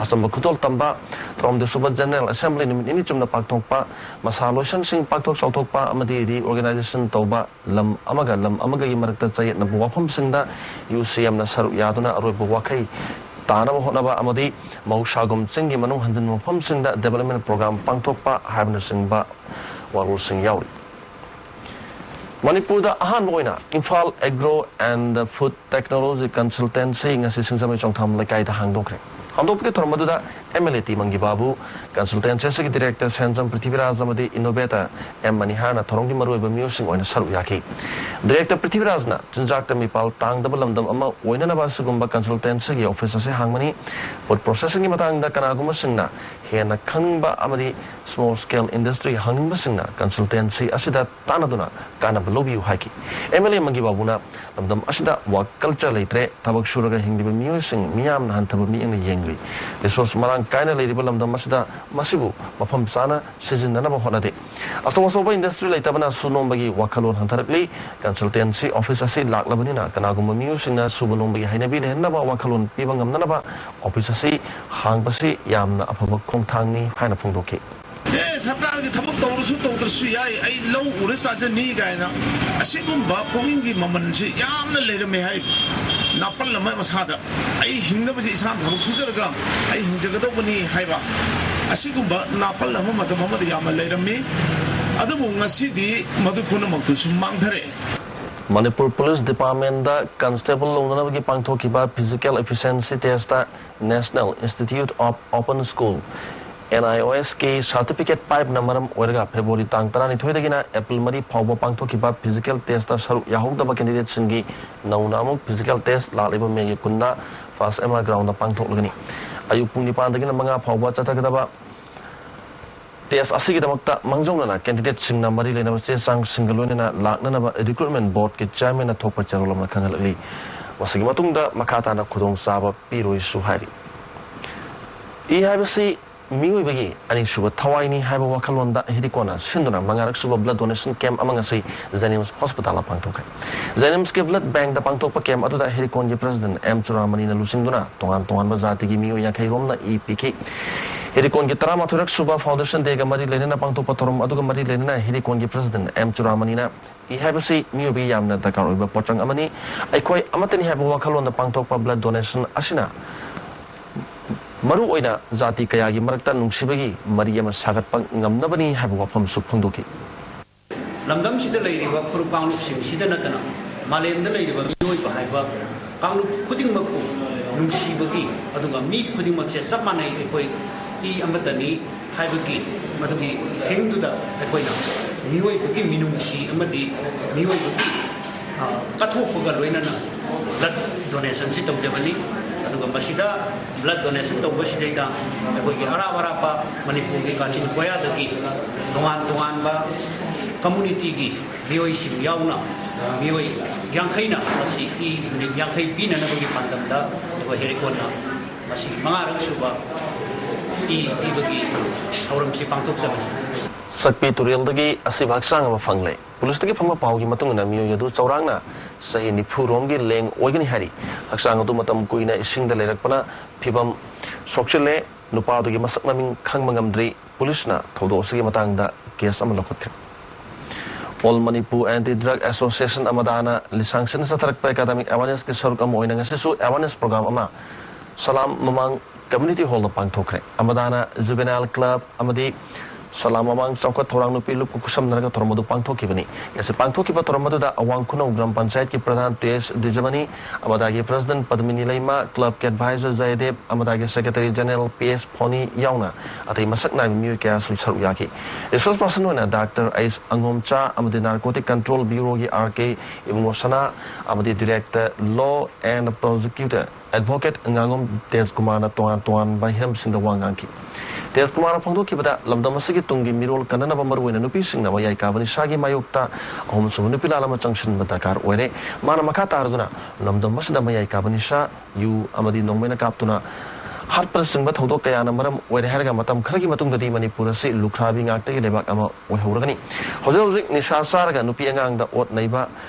ꯑꯆꯝꯕ ꯈꯨꯗꯣꯜ ꯇꯝꯕ, ꯇꯔꯥꯍꯨꯝꯗꯣꯏ ꯁꯨꯕ General Assembly ꯅꯨꯃꯤꯠ ꯅꯤꯅꯤ ꯆꯨꯝꯅ ꯄꯥꯡꯊꯣꯛꯄ, ꯃꯁꯥ ꯂꯣꯏꯁꯪꯁꯤꯡ ꯄꯥꯛꯊꯣꯛ ꯆꯥꯎꯊꯣꯛꯄ ꯑꯃꯗꯤ reorganization ꯇꯧꯕ, ꯂꯝ ꯑꯃꯒ ꯂꯝ ꯑꯃꯒꯒꯤ ꯃꯔꯛꯇ ꯆꯌꯦꯠꯅꯕ ꯋꯥꯐꯝꯁꯤꯡꯗ UCMꯅ ꯁꯔꯨꯛ ꯌꯥꯗꯨꯅ ꯑꯔꯣꯏꯕ ꯋꯥꯈꯩ ꯇꯥꯅꯕ ꯍꯣꯠꯅꯕ ꯑꯃꯗꯤ ꯃꯍꯧꯁꯥꯒꯨꯝ ꯆꯤꯡꯒꯤ ꯃꯅꯨꯡ ꯍꯟꯖꯤꯟꯕ ꯃꯐꯝꯁꯤꯡꯗ development program ꯄꯥꯡꯊꯣꯛꯄ ꯍꯥꯏꯕꯅꯆꯤꯡꯕ ꯋꯥꯔꯣꯜꯁꯤꯡ ꯌꯥꯎꯔꯤ꯫ ꯃꯅꯤꯄꯨꯔꯗ ꯑꯍꯥꯟꯕ ꯑꯣꯏꯅ Imphal Agro and Food Technology Consultancy ꯉꯁꯤ ꯁꯤꯡꯖꯃꯩ ꯆꯣꯡꯊꯥꯝ ꯂꯩꯀꯥꯏꯗ ꯍꯥꯡꯗꯣꯛꯈ꯭ꯔꯦ꯫ ꯍꯥꯡꯗꯣꯛꯄꯒꯤ ꯊꯧꯔꯝ ꯑꯗꯨꯗ MLA ꯇꯤ ꯃꯪꯒꯤ ꯕꯥꯕꯨ, consultancy ꯑꯁꯤꯒꯤ director ꯁꯦꯟꯖꯝ ꯄ꯭ꯔꯤꯊꯤꯕꯤꯔꯥꯖ ꯑꯃꯗꯤ innovator ꯑꯦꯝ ꯃꯅꯤꯍꯥꯔꯅ ꯊꯧꯔꯝꯒꯤ ꯃꯔꯨꯑꯣꯏꯕ ꯃꯤꯑꯣꯏꯁꯤꯡ ꯑꯣꯏꯅ ꯁꯔꯨꯛ ꯌꯥꯈꯤ꯫ Director ꯄ꯭ꯔꯤꯊꯤꯕꯤꯔꯥꯖꯅ ꯆꯤꯟꯖꯥꯛꯇ ꯃꯤꯄꯥꯜ ꯇꯥꯡꯗꯕ ꯂꯝꯗꯝ ꯑꯃ ꯑꯣꯏꯅꯅꯕ ꯑꯁꯤꯒꯨꯝꯕ consultancyꯒꯤ office ꯑꯁꯤ ꯍꯥꯡꯕꯅꯤ꯫ Food processingꯒꯤ ꯃꯇꯥꯡꯗ ꯀꯅꯥꯒꯨꯝꯕꯁꯤꯡꯅ ꯍꯦꯟꯅ ꯈꯪꯅꯤꯡꯕ ꯑꯃꯗꯤ small scale industry ꯍꯥꯡꯅꯤꯡꯕꯁꯤꯡꯅ consultancy ꯑꯁꯤꯗ ꯇꯥꯟꯅꯗꯨꯅ ꯀꯥꯟꯅꯕ ꯂꯧꯕꯤꯌꯨ ꯍꯥꯏꯈꯤ꯫ MLA ꯃꯪꯒꯤ ꯕꯥꯕꯨꯅ ꯂꯝꯗꯝ ꯑꯁꯤꯗ work culture ꯂꯩꯇ꯭ꯔꯦ, ꯊꯕꯛ ꯁꯨꯔꯒ ꯍꯤꯡꯂꯤꯕ ꯃꯤꯑꯣꯏꯁꯤꯡ ꯃꯤꯌꯥꯝꯅ ꯍꯟꯊꯕ ꯃꯤꯠꯌꯦꯡꯅ ꯌꯦꯡꯂꯤ꯫ Resource ꯃꯔꯥꯡ ꯀꯥꯏꯅ ꯂꯩꯔꯤꯕ ꯂꯝꯗꯝ ꯑꯁꯤꯗ ꯃꯁꯤꯕꯨ ꯃꯐꯝ ꯆꯥꯅ ꯁꯤꯖꯤꯟꯅꯅꯕ ꯍꯣꯠꯅꯗꯦ꯫ ꯑꯆꯧ ꯑꯆꯧꯕ industry ꯂꯩꯇꯕꯅ ꯁꯨ ꯅꯣꯝꯕꯒꯤ ꯋꯥꯈꯜꯂꯣꯟ ꯍꯟꯊꯔꯛꯂꯤ꯫ Consultancy office ꯑꯁꯤ ꯂꯥꯛꯂꯕꯅꯤꯅ ꯀꯅꯥꯒꯨꯝꯕ ꯃꯤꯑꯣꯏꯁꯤꯡꯅ ꯁꯨꯕ ꯅꯣꯝꯕꯒꯤ ꯍꯩꯅꯕꯤ ꯂꯩꯍꯟꯅꯕ ꯋꯥꯈꯜꯂꯣꯟ ꯄꯤꯕ ꯉꯝꯅꯅꯕ office ꯑꯁꯤ ꯍꯥꯡꯕꯁꯤ ꯌꯥꯝꯅ ꯑꯐꯕ ꯈꯣꯡꯊꯥꯡꯅꯤ ꯍꯥꯏꯅ ꯐꯣꯡꯗꯣꯛꯈꯤ꯫ ꯑꯦ, ꯁꯔꯀꯥꯔꯒꯤ ꯊꯕꯛ ꯇꯧꯔꯁꯨ ꯇꯧꯗ꯭ꯔꯁꯨ ꯌꯥꯏ, ꯑꯩ ꯂꯧ ꯎꯔ ꯆꯥꯖꯅꯤ ꯀꯥꯏꯅ ꯑꯁꯤꯒꯨꯝꯕ ꯄꯨꯛꯅꯤꯡꯒꯤ ꯃꯃꯜꯁꯤ ꯌꯥꯝꯅ ꯂꯩꯔꯝꯃꯦ ꯍꯥꯏꯔꯤꯕ ꯅꯥꯄꯜ ꯑꯃ ꯃꯁꯥꯗ꯫ ꯑꯩ ꯍꯤꯡꯅꯕꯁꯤ ꯏꯁꯥꯅ ꯊꯕꯛ ꯁꯨꯖꯔꯒ ꯑꯩ ꯍꯤꯡꯖꯒꯗꯧꯕꯅꯤ ꯍꯥꯏꯕ ꯑꯁꯤꯒꯨꯝꯕ ꯅꯥꯄꯜ ꯑꯃ ꯃꯇꯝ ꯑꯃꯗ ꯌꯥꯝꯅ ꯂꯩꯔꯝꯃꯤ꯫ ꯑꯗꯨꯕꯨ ꯉꯁꯤꯗꯤ ꯃꯗꯨ ꯄꯨꯝꯅꯃꯛꯇꯨꯁꯨ ꯃꯥꯡꯊꯔꯛꯑꯦ꯫ ꯃꯅꯤꯄꯨꯔ ꯄꯨꯂꯤꯁ ꯗꯤꯄꯥꯔꯠꯃꯦꯟꯗ constable ꯂꯧꯅꯅꯕꯒꯤ ꯄꯥꯡꯊꯣꯛꯈꯤꯕ physical efficiency testꯇ National Institute of Open School, NIOSꯀꯤ certificate ꯄꯥꯏꯕꯅ ꯃꯔꯝ ꯑꯣꯏꯔꯒ ꯐꯦꯕ꯭ꯔꯨꯋꯥꯔꯤ ꯇꯥꯡ ꯇꯔꯥꯅꯤꯊꯣꯏꯗꯒꯤꯅ ꯑꯦꯄ꯭ꯔꯤꯜ ꯃꯔꯤ ꯐꯥꯎꯕ ꯄꯥꯡꯊꯣꯛꯈꯤꯕ physical testꯇ ꯁꯔꯨꯛ ꯌꯥꯍꯧꯗꯕ candidateꯁꯤꯡꯒꯤ ꯅꯧꯅ ꯑꯃꯨꯛ physical test ꯂꯥꯛꯂꯤꯕ ꯃꯦꯒꯤ ꯀꯨꯟꯗ ꯐꯥꯁ ꯑꯦꯝ ꯑꯥꯔ ꯒ꯭ꯔꯥꯎꯟꯗ ꯄꯥꯡꯊꯣꯛꯂꯒꯅꯤ꯫ ꯑꯌꯨꯛ ꯄꯨꯡ ꯅꯤꯄꯥꯟꯗꯒꯤꯅ ꯃꯉꯥ ꯐꯥꯎꯕ ꯆꯠꯊꯒꯗꯕ test ꯑꯁꯤꯒꯤꯗꯃꯛꯇ ꯃꯥꯡꯖꯧꯅꯅ candidateꯁꯤꯡꯅ ꯃꯔꯤ ꯂꯩꯅꯕ ꯆꯦ ꯆꯥꯡꯁꯤꯡꯒ ꯂꯣꯏꯅꯅ ꯂꯥꯛꯅꯅꯕ recruitment boardꯀꯤ chairmanꯅ ꯊꯣꯛꯄ ꯆꯦꯔꯣꯜ ꯑꯃꯅ ꯈꯪꯍꯜꯂꯛꯂꯤ꯫ ꯃꯁꯤꯒꯤ ꯃꯇꯨꯡꯗ ꯃꯈꯥ ꯇꯥꯅ ꯈꯨꯗꯣꯡꯆꯥꯕ ꯄꯤꯔꯣꯏꯁꯨ ꯍꯥꯏꯔꯤ꯫ ꯏ ꯍꯥꯏꯕꯁꯤ ꯃꯤꯑꯣꯏꯕꯒꯤ ꯑꯅꯤꯁꯨꯕ ꯊꯋꯥꯏꯅꯤ ꯍꯥꯏꯕ ꯋꯥꯈꯜꯂꯣꯟꯗ ꯍꯤꯔꯤꯀꯣꯟꯅ ꯁꯤꯟꯗꯨꯅ ꯃꯉꯥꯔꯛ ꯁꯨꯕ blood donation camp ꯑꯃ ꯉꯁꯤ JNIMS hospital ꯗ ꯄꯥꯡꯊꯣꯛꯈ꯭ꯔꯦ꯫ JNIMS ꯀꯤ blood bank ꯗ ꯄꯥꯡꯊꯣꯛꯄ camp ꯑꯗꯨꯗ ꯍꯤꯔꯤꯀꯣꯟꯒꯤ president ꯑꯦꯝ ꯆꯨꯔꯥꯃꯅꯤꯅ ꯂꯨꯆꯤꯡꯗꯨꯅ ꯇꯣꯉꯥꯟ ꯇꯣꯉꯥꯟꯕ ꯖꯥꯇꯤꯒꯤ ꯃꯤꯑꯣꯏ ꯌꯥꯡꯈꯩ ꯔꯣꯝꯅ ꯏ ꯄꯤꯈꯤ꯫ ꯍꯤꯔꯤꯀꯣꯟꯒꯤ ꯇꯔꯥꯃꯥꯊꯣꯏꯔꯛ ꯁꯨꯕ foundation day ꯒ ꯃꯔꯤ ꯂꯩꯅꯅ ꯄꯥꯡꯊꯣꯛꯄ ꯊꯧꯔꯝ ꯑꯗꯨꯒ ꯃꯔꯤ ꯂꯩꯅꯅ ꯍꯤꯔꯤꯀꯣꯟꯒꯤ president ꯑꯦꯝ ꯆꯨꯔꯥꯃꯅꯤꯅ ꯏ ꯍꯥꯏꯕꯁꯤ ꯃꯤꯑꯣꯏꯕꯒꯤ ꯌꯥꯝꯅ ꯗꯔꯀꯥꯔ ꯑꯣꯏꯕ ꯄꯣꯠꯆꯪ ꯑꯃꯅꯤ꯫ ꯑꯩꯈꯣꯏ ꯑꯃꯠꯇꯅꯤ ꯍꯥꯏꯕ ꯋꯥꯈꯜꯂꯣꯟꯗ ꯄꯥꯡꯊꯣꯛꯄ blood donation ꯑꯁꯤꯅ ꯃꯔꯨ ꯑꯣꯏꯅ ꯖꯥꯇꯤ ꯀꯌꯥꯒꯤ ꯃꯔꯛꯇ ꯅꯨꯡꯁꯤꯕꯒꯤ ꯃꯔꯤ ꯑꯃ ꯁꯥꯒꯠꯄ ꯉꯝꯅꯕꯅꯤ ꯍꯥꯏꯕ ꯋꯥꯐꯝꯁꯨ ꯐꯣꯡꯗꯣꯛꯈꯤ꯫ ꯂꯝꯗꯝꯁꯤꯗ ꯂꯩꯔꯤꯕ ꯐꯨꯔꯨꯞ ꯀꯥꯡꯂꯨꯞꯁꯤꯡꯁꯤꯗ ꯅꯠꯇꯅ ꯃꯥꯂꯦꯝꯗ ꯂꯩꯔꯤꯕ ꯃꯤꯑꯣꯏꯕ ꯍꯥꯏꯕ ꯀꯥꯡꯂꯨꯞ ꯈꯨꯗꯤꯡꯃꯛꯄꯨ ꯅꯨꯡꯁꯤꯕꯒꯤ, ꯑꯗꯨꯒ ꯃꯤ ꯈꯨꯗꯤꯡꯃꯛꯁꯦ ꯆꯞ ꯃꯥꯟꯅꯩ, ꯑꯩꯈꯣꯏ ꯏ ꯑꯃꯠꯇꯅꯤ ꯍꯥꯏꯕꯒꯤ ꯃꯗꯨꯒꯤ theme ꯗꯨꯗ ꯑꯩꯈꯣꯏꯅ ꯃꯤꯑꯣꯏꯕꯒꯤ ꯃꯤꯅꯨꯡꯁꯤ ꯑꯃꯗꯤ ꯃꯤꯑꯣꯏꯕꯒꯤ, ꯑ, ꯀꯠꯊꯣꯛꯄꯒ ꯂꯣꯏꯅꯅ blood donation ꯁꯤ ꯇꯧꯖꯕꯅꯤ꯫ ꯑꯗꯨꯒ ꯃꯁꯤꯗ blood donation ꯇꯧꯕꯁꯤꯗꯩꯗ ꯑꯩꯈꯣꯏꯒꯤ ꯑꯔꯥꯞ ꯑꯔꯥꯞꯄ ꯃꯅꯤꯄꯨꯔꯒꯤ ꯀꯥꯆꯤꯟ ꯀꯣꯌꯥꯗꯒꯤ ꯇꯣꯉꯥꯟ ꯇꯣꯉꯥꯟꯕ community ꯒꯤ ꯃꯤꯑꯣꯏꯁꯤꯡ ꯌꯥꯎꯅ ꯃꯤꯑꯣꯏ ꯌꯥꯡꯈꯩꯅ ꯃꯁꯤ ꯏ unit ꯌꯥꯡꯈꯩ ꯄꯤꯅꯅꯕꯒꯤ ꯄꯥꯟꯗꯝꯗ ꯑꯩꯈꯣꯏ ꯍꯦꯔꯤꯀꯣꯟꯅ ꯃꯁꯤ ꯃꯉꯥꯔꯛ ꯁꯨꯕ ꯏ ꯄꯤꯕꯒꯤ ꯊꯧꯔꯝꯁꯤ ꯄꯥꯡꯊꯣꯛꯆꯕꯅꯤ꯫ ꯁꯛꯄꯤ ꯇꯨꯔꯦꯜꯗꯒꯤ ꯑꯁꯤꯕ ꯍꯛꯆꯥꯡ ꯑꯃ ꯐꯪꯂꯦ꯫ ꯄꯨꯂꯤꯁꯇꯒꯤ ꯐꯪꯕ ꯄꯥꯎꯒꯤ ꯃꯇꯨꯡ ꯏꯟꯅ ꯃꯤꯑꯣꯏ ꯑꯗꯨ ꯆꯥꯎꯔꯥꯛꯅ ꯆꯍꯤ ꯅꯤꯐꯨ ꯔꯣꯝꯒꯤ ꯂꯦꯡ ꯑꯣꯏꯒꯅꯤ ꯍꯥꯏꯔꯤ꯫ ꯍꯛꯆꯥꯡ ꯑꯗꯨ ꯃꯇꯝ ꯀꯨꯏꯅ ꯏꯁꯤꯡꯗ ꯂꯩꯔꯛꯄꯅ ꯐꯤꯕꯝ ꯁꯣꯛꯆꯤꯜꯂꯦ꯫ ꯅꯨꯄꯥ ꯑꯗꯨꯒꯤ ꯃꯁꯛ ꯃꯃꯤꯡ ꯈꯪꯕ ꯉꯝꯗ꯭ꯔꯤ꯫ ꯄꯨꯂꯤꯁꯅ ꯊꯧꯗꯣꯛ ꯑꯁꯤꯒꯤ ꯃꯇꯥꯡꯗ case ꯑꯃ ꯂꯧꯈꯠꯈ꯭ꯔꯦ꯫ All Manipur Anti Drug Association, ꯑꯃꯗꯥꯅ ꯂꯤꯁꯥꯡꯁꯤꯠꯅ ꯆꯠꯊꯔꯛꯄ academic awareness ꯀꯤ ꯁꯔꯨꯛ ꯑꯃ ꯑꯣꯏꯅ ꯉꯁꯤꯁꯨ awareness program ꯑꯃ ꯁꯂꯥꯝ ꯃꯃꯥꯡ community hall ꯗ ꯄꯥꯡꯊꯣꯛꯈ꯭ꯔꯦ꯫ ꯑꯃꯗꯥꯅ juvenile club ꯑꯃꯗꯤ ꯁꯂꯥꯝ ꯃꯃꯥꯡ ꯆꯥꯎꯈꯠ ꯊꯧꯔꯥꯡ ꯅꯨꯄꯤ ꯂꯨꯞꯀ ꯈꯨꯠꯁꯝꯅꯔꯒ ꯊꯧꯔꯝ ꯑꯗꯨ ꯄꯥꯡꯊꯣꯛꯈꯤꯕꯅꯤ꯫ ꯉꯁꯤ ꯄꯥꯡꯊꯣꯛꯈꯤꯕ ꯊꯧꯔꯝ ꯑꯗꯨꯗ ꯑꯋꯥꯡ ꯈꯨꯅꯧ ꯒ꯭ꯔꯥꯝ ꯄꯟꯆꯥꯌꯠꯀꯤ ꯄ꯭ꯔꯙꯥꯟ ꯇꯦꯖ ꯗꯤꯖꯃꯅꯤ, ꯑꯃꯗꯥꯒꯤ president ꯄꯗꯃꯤꯅꯤ ꯂꯩꯃ, club ꯀꯤ advisor Jayadeva, ꯑꯃꯗꯥꯒꯤ secretary general P S ꯐꯣꯅꯤ ꯌꯥꯎꯅ ꯑꯇꯩ ꯃꯁꯛ ꯅꯥꯏꯕ ꯃꯤꯑꯣꯏ ꯀꯌꯥꯁꯨ ꯁꯔꯨꯛ ꯌꯥꯈꯤ꯫ Resource person ꯑꯣꯏꯅ ꯗꯥꯛꯇꯔ ꯑꯩꯁ ꯑꯉꯣꯝꯆꯥ ꯑꯃꯗꯤ narcotic control bureau ꯒꯤ ꯑꯥꯔ ꯀꯦ ꯏꯕꯨꯡꯉꯣ ꯁꯅꯥ ꯑꯃꯗꯤ director law and prosecutor advocate ꯉꯥꯉꯣꯝ ꯇꯦꯖꯀꯨꯃꯥꯔꯅ ꯇꯣꯉꯥꯟ ꯇꯣꯉꯥꯟꯕ ꯍꯤꯔꯝꯁꯤꯡꯗ ꯋꯥ ꯉꯥꯡꯈꯤ꯫ ꯇꯦꯖꯀꯨꯃꯥꯔꯅ ꯐꯣꯡꯗꯣꯛꯈꯤꯕꯗ, ꯂꯝꯗꯝ ꯑꯁꯤꯒꯤ ꯇꯨꯡꯒꯤ ꯃꯤꯔꯣꯜ ꯀꯟꯅꯅꯕ ꯃꯔꯨꯑꯣꯏꯅ ꯅꯨꯄꯤꯁꯤꯡꯅ ꯃꯌꯥꯏ ꯀꯥꯕ ꯅꯤꯁꯥꯒꯤ ꯃꯥꯌꯣꯛꯇ ꯑꯍꯨꯝꯁꯨꯕ ꯅꯨꯄꯤ ꯂꯥꯟ ꯑꯃ ꯆꯪꯁꯤꯟꯕ ꯗꯔꯀꯥꯔ ꯑꯣꯏꯔꯦ꯫ ꯃꯥꯅ ꯃꯈꯥ ꯇꯥꯔꯗꯨꯅ, ꯂꯝꯗꯝ ꯑꯁꯤꯗ ꯃꯌꯥꯏ ꯀꯥꯕ ꯅꯤꯁꯥ, ꯌꯨ ꯑꯃꯗꯤ ꯅꯣꯡꯃꯩꯅ ꯀꯥꯞꯇꯨꯅ ꯍꯥꯠꯄꯅꯆꯤꯡꯕ ꯊꯧꯗꯣꯛ ꯀꯌꯥꯅ ꯃꯔꯝ ꯑꯣꯏꯔꯦ ꯍꯥꯏꯔꯒ ꯃꯇꯝ ꯈꯔꯒꯤ ꯃꯇꯨꯡꯗꯗꯤ ꯃꯅꯤꯄꯨꯔ ꯑꯁꯤ ꯂꯨꯈ꯭ꯔꯥꯕꯤ ꯉꯥꯛꯇꯒꯤ ꯂꯩꯕꯥꯛ ꯑꯃ ꯑꯣꯏꯍꯧꯔꯒꯅꯤ꯫ ꯍꯧꯖꯤꯛ ꯍꯧꯖꯤꯛ ꯅꯤꯁꯥ ꯆꯥꯔꯒ ꯅꯨꯄꯤ ꯑꯉꯥꯡꯗ ꯑꯣꯠ ꯅꯩꯕ,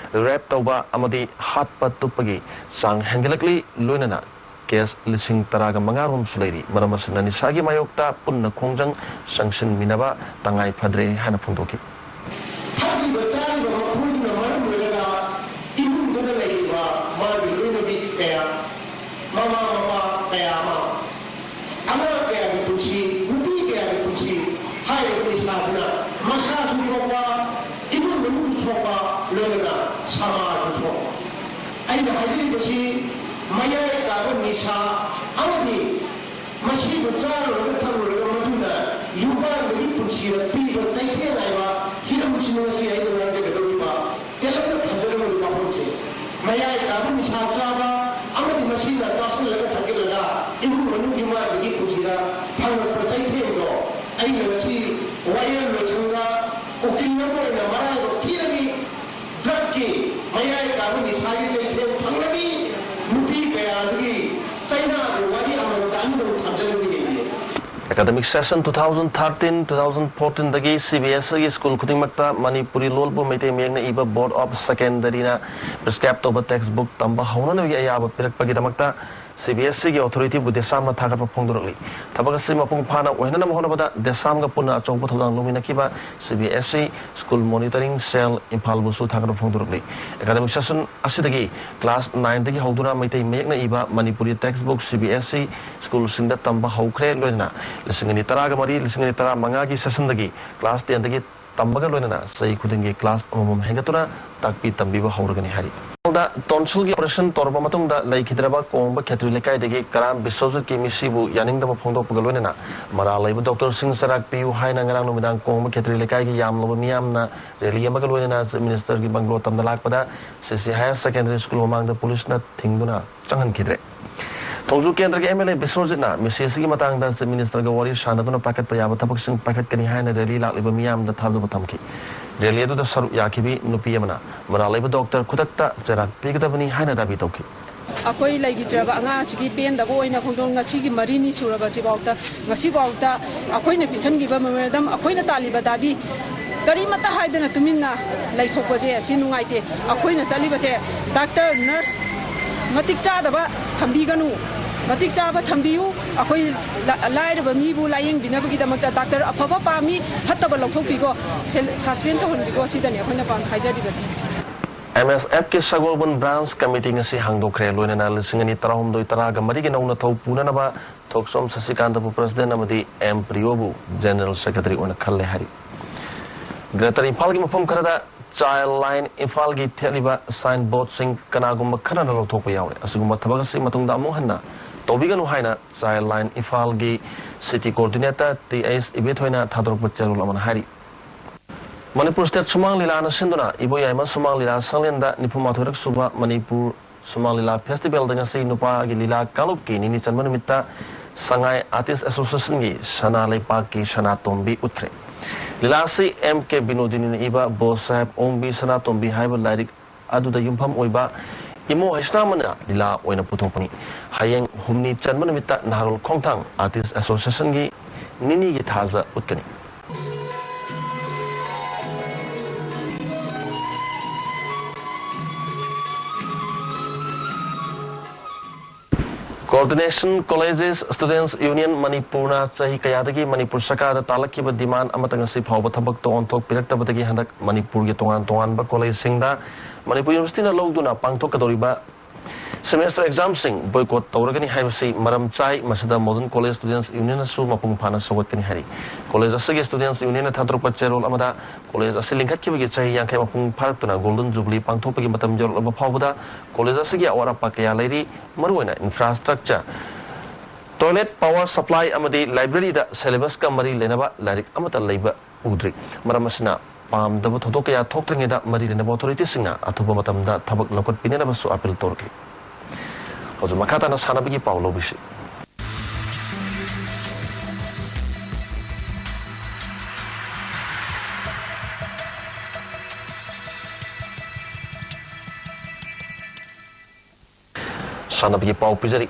ꯔꯦꯞ ꯇꯧꯕ ꯑꯃꯗꯤ ꯍꯥꯠꯄ ꯇꯨꯞꯄꯒꯤ ꯆꯥꯡ ꯍꯦꯟꯒꯠꯂꯛꯂꯤ꯫ ꯂꯣꯏꯅꯅ ꯀꯦꯁ ꯂꯤꯁꯤꯡ ꯇꯔꯥꯒ ꯃꯉꯥ ꯔꯣꯝꯁꯨ ꯂꯩꯔꯤ꯫ ꯃꯔꯝ ꯑꯁꯤꯅ ꯅꯤꯁꯥꯒꯤ ꯃꯥꯌꯣꯛꯇ ꯄꯨꯟꯅ ꯈꯣꯡꯖꯪ ꯆꯪꯁꯤꯟꯃꯤꯟꯅꯕ ꯇꯉꯥꯏ ꯐꯗ꯭ꯔꯦ ꯍꯥꯏꯅ ꯐꯣꯡꯗꯣꯛꯈꯤ꯫ ꯊꯛꯂꯤꯕ ꯆꯥꯔꯤꯕ ꯃꯈꯣꯏꯗꯨꯅ ꯃꯔꯝ ꯑꯣꯏꯔꯒ ꯏꯃꯨꯡꯗꯨꯗ ꯂꯩꯔꯤꯕ ꯃꯥꯒꯤ ꯂꯣꯏꯅꯕꯤ ꯀꯌꯥ, ꯃꯃꯥ ꯃꯄꯥ ꯀꯌꯥ ꯑꯃ, ꯑꯉꯥꯡ ꯀꯌꯥꯒꯤ ꯄꯨꯟꯁꯤ, ꯅꯨꯄꯤ ꯀꯌꯥꯒꯤ ꯄꯨꯟꯁꯤ ꯍꯥꯏꯔꯤꯕ ꯅꯤꯁꯥꯁꯤꯅ ꯃꯁꯥꯁꯨ ꯁꯣꯛꯄ, ꯏꯃꯨꯡ ꯃꯅꯨꯡꯁꯨ ꯁꯣꯛꯄ, ꯂꯣꯏꯅꯅ ꯁꯃꯥꯖꯁꯨ ꯁꯣꯛꯄ꯫ ꯑꯩꯅ ꯍꯥꯏꯖꯔꯤꯕꯁꯤ ꯃꯌꯥꯏ ꯀꯥꯕ ꯅꯤꯁꯥ ꯑꯃꯗꯤ ꯃꯁꯤꯕꯨ ꯆꯥꯔꯨꯔꯒ ꯊꯛꯂꯨꯔꯒ ꯃꯗꯨꯅ ꯌꯨꯝꯕꯥꯟꯕꯒꯤ ꯄꯨꯟꯁꯤꯗ ꯄꯤꯕ ꯆꯩꯊꯦꯡ ꯍꯥꯏꯕ ꯍꯤꯔꯝꯁꯤꯅꯤ ꯉꯁꯤ ꯑꯩꯅ ꯉꯥꯡꯖꯒꯗꯧꯔꯤꯕ ꯇꯦꯜꯂꯞꯅ ꯊꯝꯖꯔꯝꯕꯒꯤ ꯋꯥꯐꯝꯁꯦ꯫ ꯃꯌꯥꯏ ꯀꯥꯕ ꯅꯤꯁꯥ ꯆꯥꯕ ꯑꯃꯗꯤ ꯃꯁꯤꯅ ꯆꯥꯁꯤꯜꯂꯒ ꯊꯛꯆꯤꯜꯂꯒ ꯏꯃꯨꯡ ꯃꯅꯨꯡꯒꯤ ꯃꯥꯟꯕꯒꯤ ꯄꯨꯟꯁꯤꯗ ꯐꯪꯂꯛꯄ ꯆꯩꯊꯦꯡꯗꯣ ꯑꯩꯅ ꯉꯁꯤ ꯋꯥꯌꯦꯜ ꯂꯣꯏꯁꯪꯗ ꯎꯀꯤꯜ ꯑꯃ ꯑꯣꯏꯅ ꯃꯔꯥꯏꯕꯛ ꯊꯤꯔꯝꯃꯤ꯫ ꯗ꯭ꯔꯒꯀꯤ ꯃꯌꯥꯏ ꯀꯥꯕ ꯅꯤꯁꯥꯒꯤ ꯆꯩꯊꯦꯡ ꯐꯪꯂꯕꯤ ꯅꯨꯄꯤ ꯀꯌꯥ ꯑꯗꯨꯒꯤ ꯆꯩꯅꯥꯒꯤ ꯋꯥꯔꯤ ꯑꯃꯃꯝꯇ ꯑꯅꯤꯗꯪ ꯊꯝꯖꯅꯤꯡꯉꯤ꯫ Academic session two thousand thirteen two thousand ꯐꯣꯔꯇꯤꯟꯗꯒꯤ ꯁꯤ ꯕꯤ ꯑꯦꯁ ꯏꯒꯤ ꯁ꯭ꯀꯨꯜ ꯈꯨꯗꯤꯡꯃꯛꯇ ꯃꯅꯤꯄꯨꯔꯤ ꯂꯣꯜꯕꯨ ꯃꯩꯇꯩ ꯃꯌꯦꯛꯅ ꯏꯕ ꯕꯣꯔꯗ ꯑꯣꯐ ꯁꯦꯀꯦꯟꯗꯔꯤꯅ ꯄ꯭ꯔꯤꯁꯀ꯭ꯔꯥꯏꯕ ꯇꯧꯕ ꯇꯦꯛꯁ ꯕꯨꯛ ꯇꯝꯕ ꯍꯧꯅꯅꯕꯒꯤ ꯑꯌꯥꯕ ꯄꯤꯔꯛꯄꯒꯤꯗꯃꯛꯇ ꯁꯤ ꯕꯤ ꯑꯦꯁ ꯏꯒꯤ ꯑꯣꯊꯣꯔꯤꯇꯤꯕꯨ ꯗꯦꯁꯥꯝꯅ ꯊꯥꯒꯠꯄ ꯐꯣꯡꯗꯣꯔꯛꯂꯤ꯫ ꯊꯕꯛ ꯑꯁꯤ ꯃꯄꯨꯡ ꯐꯥꯅ ꯑꯣꯏꯍꯟꯅꯕ ꯍꯣꯠꯅꯕꯗ ꯗꯦꯁꯥꯝꯒ ꯄꯨꯟꯅ ꯑꯆꯧꯕ ꯊꯧꯗꯥꯡ ꯂꯧꯃꯤꯟꯅꯈꯤꯕ C B S E school monitoring cell ꯏꯝꯐꯥꯜꯕꯨꯁꯨ ꯊꯥꯒꯠꯄ ꯐꯣꯡꯗꯣꯔꯛꯂꯤ꯫ ꯑꯦꯀꯥꯗꯃꯤꯛ ꯁꯦꯁꯟ ꯑꯁꯤꯗꯒꯤ ꯀ꯭ꯂꯥꯁ ꯅꯥꯏꯟꯗꯒꯤ ꯍꯧꯗꯨꯅ ꯃꯩꯇꯩ ꯃꯌꯦꯛꯅ ꯏꯕ Manipuri text book C B S E ꯁ꯭ꯀꯨꯜꯁꯤꯡꯗ ꯇꯝꯕ ꯍꯧꯈ꯭ꯔꯦ꯫ ꯂꯣꯏꯅꯅ ꯂꯤꯁꯤꯡ ꯑꯅꯤ ꯇꯔꯥꯒ ꯃꯔꯤ, ꯂꯤꯁꯤꯡ ꯑꯅꯤ ꯇꯔꯥꯃꯉꯥꯒꯤ ꯁꯦꯁꯟꯗꯒꯤ ꯀ꯭ꯂꯥꯁ ꯇꯦꯟꯗꯒꯤ ꯇꯝꯕꯒ ꯂꯣꯏꯅꯅ ꯆꯍꯤ ꯈꯨꯗꯤꯡꯒꯤ ꯀ꯭ꯂꯥꯁ ꯑꯃꯃꯝ ꯍꯦꯟꯒꯠꯇꯨꯅ ꯇꯥꯛꯄꯤ ꯇꯝꯕꯤꯕ ꯍꯧꯔꯒꯅꯤ ꯍꯥꯏꯔꯤ꯫ ꯏꯝꯐꯥꯜꯗ ꯇꯣꯟꯁꯤꯜꯒꯤ ꯑꯣꯄꯔꯦꯁꯟ ꯇꯧꯔꯕ ꯃꯇꯨꯡꯗ ꯂꯩꯈꯤꯗ꯭ꯔꯕ ꯀꯣꯡꯕ ꯈꯦꯇ꯭ꯔꯤ ꯂꯩꯀꯥꯏꯗꯒꯤ ꯀꯔꯥꯝ ꯕꯤꯁ꯭ꯋꯖꯤꯠꯀꯤ ꯃꯤꯁꯤꯕꯨ ꯌꯥꯅꯤꯡꯗꯕ ꯐꯣꯡꯗꯣꯛꯄꯒ ꯂꯣꯏꯅꯅ ꯃꯔꯥꯜ ꯂꯩꯕ ꯗꯣꯛꯇꯔꯁꯤꯡ ꯆꯩꯔꯥꯛ ꯄꯤꯌꯨ ꯍꯥꯏꯅ ꯉꯔꯥꯡ ꯅꯨꯃꯤꯗꯥꯡ ꯀꯣꯡꯕ ꯈꯦꯇ꯭ꯔꯤ ꯂꯩꯀꯥꯏꯒꯤ ꯌꯥꯝꯂꯕ ꯃꯤꯌꯥꯝꯅ ꯔꯦꯂꯤ ꯑꯃꯒ ꯂꯣꯏꯅꯅ ꯆꯤꯐ ꯃꯤꯅꯤꯁꯇꯔꯒꯤ ꯕꯪꯒ꯭ꯂꯣ ꯇꯝꯗ ꯂꯥꯛꯄꯗ ꯁꯤ ꯁꯤ ꯍꯥꯌꯔ ꯁꯦꯀꯦꯟꯗꯔꯤ ꯁ꯭ꯀꯨꯜ ꯃꯃꯥꯡꯗ ꯄꯨꯂꯤꯁꯅ ꯊꯤꯡꯗꯨꯅ ꯆꯪꯍꯟꯈꯤꯗ꯭ꯔꯦ꯫ ꯊꯣꯡꯖꯨ ꯀꯦꯟꯗ꯭ꯔꯒꯤ ꯑꯦꯝ ꯑꯦꯜ ꯑꯦ ꯕꯤꯁ꯭ꯋꯖꯤꯠꯅ ꯃꯤꯁꯤ ꯑꯁꯤꯒꯤ ꯃꯇꯥꯡꯗ ꯆꯤꯐ ꯃꯤꯅꯤꯁꯇꯔꯒ ꯋꯥꯔꯤ ꯁꯥꯟꯅꯗꯨꯅ ꯄꯥꯏꯈꯠꯄ ꯌꯥꯕ ꯊꯕꯛꯁꯤꯡ ꯄꯥꯏꯈꯠꯀꯅꯤ ꯍꯥꯏꯅ ꯔꯦꯂꯤ ꯂꯥꯛꯂꯤꯕ ꯃꯤꯌꯥꯝꯗ ꯊꯥꯖꯕ ꯊꯝꯈꯤ꯫ ꯔꯦꯂꯤ ꯑꯗꯨꯗ ꯁꯔꯨꯛ ꯌꯥꯈꯤꯕꯤ ꯅꯨꯄꯤ ꯑꯃꯅ ꯃꯔꯥꯜ ꯂꯩꯕ ꯗꯣꯛꯇꯔ ꯈꯨꯗꯛꯇ ꯆꯩꯔꯥꯛ ꯄꯤꯒꯗꯕꯅꯤ ꯍꯥꯏꯅ ꯗꯥꯕꯤ ꯇꯧꯈꯤ꯫ ꯑꯩꯈꯣꯏ ꯂꯩꯈꯤꯗ꯭ꯔꯕ ꯑꯉꯥꯡ ꯑꯁꯤꯒꯤ ꯄꯦꯟꯗꯕ ꯑꯣꯏꯅ ꯈꯣꯡꯖꯣꯝ ꯉꯁꯤꯒꯤ ꯃꯔꯤꯅꯤ ꯁꯨꯔꯕꯁꯤꯐꯥꯎꯗ, ꯉꯁꯤꯐꯥꯎꯗ ꯑꯩꯈꯣꯏꯅ ꯄꯤꯁꯟꯈꯤꯕ memorandum, ꯑꯩꯈꯣꯏꯅ ꯇꯥꯜꯂꯤꯕ ꯗꯥꯕꯤ ꯀꯔꯤꯃꯠꯇ ꯍꯥꯏꯗꯅ ꯇꯨꯃꯤꯟꯅ ꯂꯩꯊꯣꯛꯄꯁꯦ ꯑꯁꯤ ꯅꯨꯡꯉꯥꯏꯇꯦ꯫ ꯑꯩꯈꯣꯏꯅ ꯆꯠꯂꯤꯕꯁꯦ ꯗꯥꯛꯇꯔ, ꯅꯔꯁ ꯃꯇꯤꯛ ꯆꯥꯗꯕ ꯊꯝꯕꯤꯒꯅꯨ, ꯃꯇꯤꯛ ꯆꯥꯕ ꯊꯝꯕꯤꯌꯨ꯫ ꯑꯩꯈꯣꯏ ꯂ-, ꯂꯥꯏꯔꯕ ꯃꯤꯕꯨ ꯂꯥꯌꯦꯡꯕꯤꯅꯕꯒꯤꯗꯃꯛꯇ ꯗꯥꯛꯇꯔ ꯑꯐꯕ ꯄꯥꯝꯃꯤ, ꯐꯠꯇꯕ ꯂꯧꯊꯣꯛꯄꯤꯈꯣ, ꯁꯦꯜ-, suspend ꯇꯧꯍꯟꯕꯤꯈꯣ, ꯁꯤꯗꯅꯤ ꯑꯩꯈꯣꯏꯅ ꯄꯥꯝ-, ꯍꯥꯏꯖꯔꯤꯕꯁꯦ꯫ ꯑꯦꯝ ꯑꯦꯁ ꯑꯦꯐꯀꯤ ꯁꯒꯣꯜꯕꯟ branch committee ꯉꯁꯤ ꯍꯥꯡꯗꯣꯛꯈ꯭ꯔꯦ꯫ ꯂꯣꯏꯅꯅ ꯂꯤꯁꯤꯡ ꯑꯅꯤ ꯇꯔꯥꯍꯨꯝꯗꯣꯏ ꯇꯔꯥꯒ ꯃꯔꯤꯒꯤ ꯅꯧꯅ ꯊꯧ ꯄꯨꯅꯅꯕ ꯊꯣꯛꯆꯣꯝ ꯁꯁꯤꯀꯥꯟꯇꯕꯨ president ꯑꯃꯗꯤ ꯑꯦꯝ ꯄ꯭ꯔꯤꯌꯣꯕꯨ general secretary ꯑꯣꯏꯅ ꯈꯜꯂꯦ ꯍꯥꯏꯔꯤ꯫ Greater ꯏꯝꯐꯥꯜꯒꯤ ꯃꯐꯝ ꯈꯔꯗ Child Line ꯏꯝꯐꯥꯜꯒꯤ ꯊꯦꯠꯂꯤꯕ sign boardꯁꯤꯡ ꯀꯅꯥꯒꯨꯝꯕ ꯈꯔꯅ ꯂꯧꯊꯣꯛꯄ ꯌꯥꯎꯔꯦ꯫ ꯑꯁꯤꯒꯨꯝꯕ ꯊꯕꯛ ꯑꯁꯤ ꯃꯇꯨꯡꯗ ꯑꯃꯨꯛ ꯍꯟꯅ ꯇꯧꯕꯤꯒꯅꯨ ꯍꯥꯏꯅ Child Line ꯏꯝꯐꯥꯜꯒꯤ city coordinator ꯇꯤ ꯑꯩꯆ ꯏꯕꯦꯊꯣꯏꯅ ꯊꯥꯗꯣꯔꯛꯄ ꯆꯦꯔꯣꯜ ꯑꯃꯅ ꯍꯥꯏꯔꯤ꯫ ꯃꯅꯤꯄꯨꯔ State ꯁꯨꯃꯥꯡ ꯂꯤꯂꯥꯅ ꯁꯤꯟꯗꯨꯅ ꯏꯕꯣꯌꯥꯏꯃ ꯁꯨꯃꯥꯡ ꯂꯤꯂꯥ ꯁꯪꯂꯦꯟꯗ ꯅꯤꯐꯨ ꯃꯥꯊꯣꯏꯔꯛ ꯁꯨꯕ ꯃꯅꯤꯄꯨꯔ ꯁꯨꯃꯥꯡ ꯂꯤꯂꯥ festivalꯗ ꯉꯁꯤ ꯅꯨꯄꯥꯒꯤ ꯂꯤꯂꯥ ꯀꯥꯡꯂꯨꯞꯀꯤ ꯅꯤꯅꯤ ꯆꯟꯕ ꯅꯨꯃꯤꯠꯇ ꯁꯉꯥꯏ Artist Associationꯒꯤ ꯁꯅꯥ ꯂꯩꯄꯥꯛꯀꯤ ꯁꯅꯥꯇꯣꯝꯕꯤ ꯎꯠꯈ꯭ꯔꯦ꯫ ꯂꯤꯂꯥ ꯑꯁꯤ ꯑꯦꯝ ꯀꯦ ꯕꯤꯅꯣꯗꯤꯅꯤꯅ ꯏꯕ ꯕꯣꯁ ꯁꯥꯍꯦꯕ ꯑꯣꯡꯕꯤ ꯁꯅꯥꯇꯣꯝꯕꯤ ꯍꯥꯏꯕ ꯂꯥꯏꯔꯤꯛ ꯑꯗꯨꯗ ꯌꯨꯝꯐꯝ ꯑꯣꯏꯕ ꯏꯃꯣ ꯍꯩꯁꯅꯥꯃꯅ ꯂꯤꯂꯥ ꯑꯣꯏꯅ ꯄꯨꯊꯣꯛꯄꯅꯤ꯫ ꯍꯌꯦꯡ ꯍꯨꯝꯅꯤ ꯆꯟꯕ ꯅꯨꯃꯤꯠꯇ ꯅꯍꯥꯔꯣꯜ ꯈꯣꯡꯊꯥꯡ Artist Associationꯒꯤ ꯅꯤꯅꯤꯒꯤ ꯊꯥꯖ ꯎꯠꯀꯅꯤ꯫ Coordination Colleges Students Union ꯃꯅꯤꯄꯨꯔꯅ ꯆꯍꯤ ꯀꯌꯥꯗꯒꯤ ꯃꯅꯤꯄꯨꯔ ꯁꯔꯀꯥꯔꯗ ꯇꯥꯜꯂꯛꯈꯤꯕ demand ꯑꯃꯠꯇ ꯉꯁꯤ ꯐꯥꯎꯕ ꯊꯕꯛꯇ ꯑꯣꯟꯊꯣꯛꯄꯤꯔꯛꯇꯕꯗꯒꯤ ꯍꯟꯗꯛ ꯃꯅꯤꯄꯨꯔꯒꯤ ꯇꯣꯉꯥꯟ ꯇꯣꯉꯥꯟꯕ collegeꯁꯤꯡꯗ ꯃꯅꯤꯄꯨꯔ Universityꯅ ꯂꯧꯗꯨꯅ ꯄꯥꯡꯊꯣꯛꯀꯗꯧꯔꯤꯕ semester examꯁꯤꯡ boycott ꯇꯧꯔꯒꯅꯤ ꯍꯥꯏꯕꯁꯤ ꯃꯔꯝ ꯆꯥꯏ꯫ ꯃꯁꯤꯗ Modern College Students Unionꯅꯁꯨ ꯃꯄꯨꯡ ꯐꯥꯅ ꯁꯧꯒꯠꯀꯅꯤ ꯍꯥꯏꯔꯤ꯫ College ꯑꯁꯤꯒꯤ Students Unionꯅ ꯊꯥꯗꯣꯔꯛꯄ ꯆꯦꯔꯣꯜ ꯑꯃꯗ college ꯑꯁꯤ ꯂꯤꯡꯈꯠꯈꯤꯕꯒꯤ ꯆꯍꯤ ꯌꯥꯡꯈꯩ ꯃꯄꯨꯡ ꯐꯥꯔꯛꯇꯨꯅ Golden Jubilee ꯄꯥꯡꯊꯣꯛꯄꯒꯤ ꯃꯇꯝ ꯌꯧꯔꯛꯂꯕ ꯐꯥꯎꯕꯗ college ꯑꯁꯤꯒꯤ ꯑꯋꯥꯠ ꯑꯄꯥ ꯀꯌꯥ ꯂꯩꯔꯤ, ꯃꯔꯨꯑꯣꯏꯅ infrastructure, toilet, power supply ꯑꯃꯗꯤ libraryꯗ syllabusꯀ ꯃꯔꯤ ꯂꯩꯅꯕ ꯂꯥꯏꯔꯤꯛ ꯑꯃꯠꯇ ꯂꯩꯕ ꯎꯗ꯭ꯔꯤ꯫ ꯃꯔꯝ ꯑꯁꯤꯅ ꯄꯥꯝꯗꯕ ꯊꯧꯗꯣꯛ ꯀꯌꯥ ꯊꯣꯛꯇ꯭ꯔꯤꯉꯩꯗ ꯃꯔꯤ ꯂꯩꯅꯕ authorityꯁꯤꯡꯅ ꯑꯊꯨꯕ ꯃꯇꯝꯗ ꯊꯕꯛ ꯂꯧꯈꯠꯄꯤꯅꯅꯕꯁꯨ appeal ꯇꯧꯔꯛꯂꯤ꯫ ꯍꯧꯖꯤꯛ ꯃꯈꯥ ꯇꯥꯅ ꯁꯥꯟꯅꯕꯒꯤ ꯄꯥꯎ ꯂꯧꯕꯤꯁꯤ꯫ ꯇꯥꯟꯅꯕꯒꯤ ꯄꯥꯎ ꯄꯤꯖꯔꯤ꯫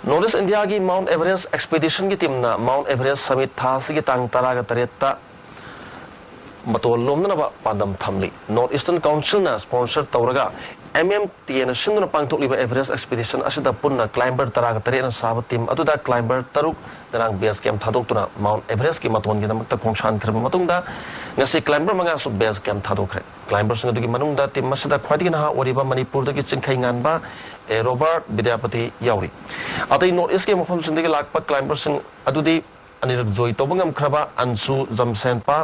North East India ꯒꯤ Mount Everest Expedition ꯒꯤ team ꯅ Mount Everest Summit ꯊꯥ ꯑꯁꯤꯒꯤ ꯇꯥꯡ ꯇꯔꯥꯒ ꯇꯔꯦꯠꯇ ꯃꯇꯣꯜ ꯂꯣꯝꯅꯅꯕ ꯄꯥꯟꯗꯝ ꯊꯝꯂꯤ꯫ North Eastern Council ꯅ sponsor ꯇꯧꯔꯒ M M T A ꯅ ꯁꯤꯟꯗꯨꯅ ꯄꯥꯡꯊꯣꯛꯂꯤꯕ Everest Expedition ꯑꯁꯤꯗ ꯄꯨꯟꯅ climber ꯇꯔꯥꯒ ꯇꯔꯦꯠꯅ ꯁꯥꯕ team ꯑꯗꯨꯗ climber ꯇꯔꯨꯛ ꯉꯔꯥꯡ base camp ꯊꯥꯗꯣꯛꯇꯨꯅ Mount Everest ꯀꯤ ꯃꯇꯣꯟꯒꯤꯗꯃꯛꯇ ꯈꯣꯡꯁꯥꯟꯈ꯭ꯔꯕ ꯃꯇꯨꯡꯗ, ꯉꯁꯤ climber ꯃꯉꯥꯁꯨ base camp ꯊꯥꯗꯣꯛꯈ꯭ꯔꯦ꯫ Climber ꯁꯤꯡ ꯑꯗꯨꯒꯤ ꯃꯅꯨꯡꯗ team ꯑꯁꯤꯗ ꯈ꯭ꯋꯥꯏꯗꯒꯤ ꯅꯍꯥ ꯑꯣꯏꯔꯤꯕ ꯃꯅꯤꯄꯨꯔꯗꯒꯤ ꯆꯤꯡꯈꯩ ꯉꯥꯟꯕ ꯑꯦ ꯔꯣꯕꯥꯔꯠ ꯕꯤꯗ꯭ꯌꯥꯄꯇꯤ ꯌꯥꯎꯔꯤ꯫ ꯑꯇꯩ North East ꯀꯤ ꯃꯐꯝꯁꯤꯡꯗꯒꯤ ꯂꯥꯛꯄ climber ꯁꯤꯡ ꯑꯗꯨꯗꯤ ꯑꯅꯤꯔꯛ join ꯇꯧꯕ ꯉꯝꯈ꯭ꯔꯕ ꯑꯟꯁꯨ ꯖꯝꯁꯦꯟꯄꯥ,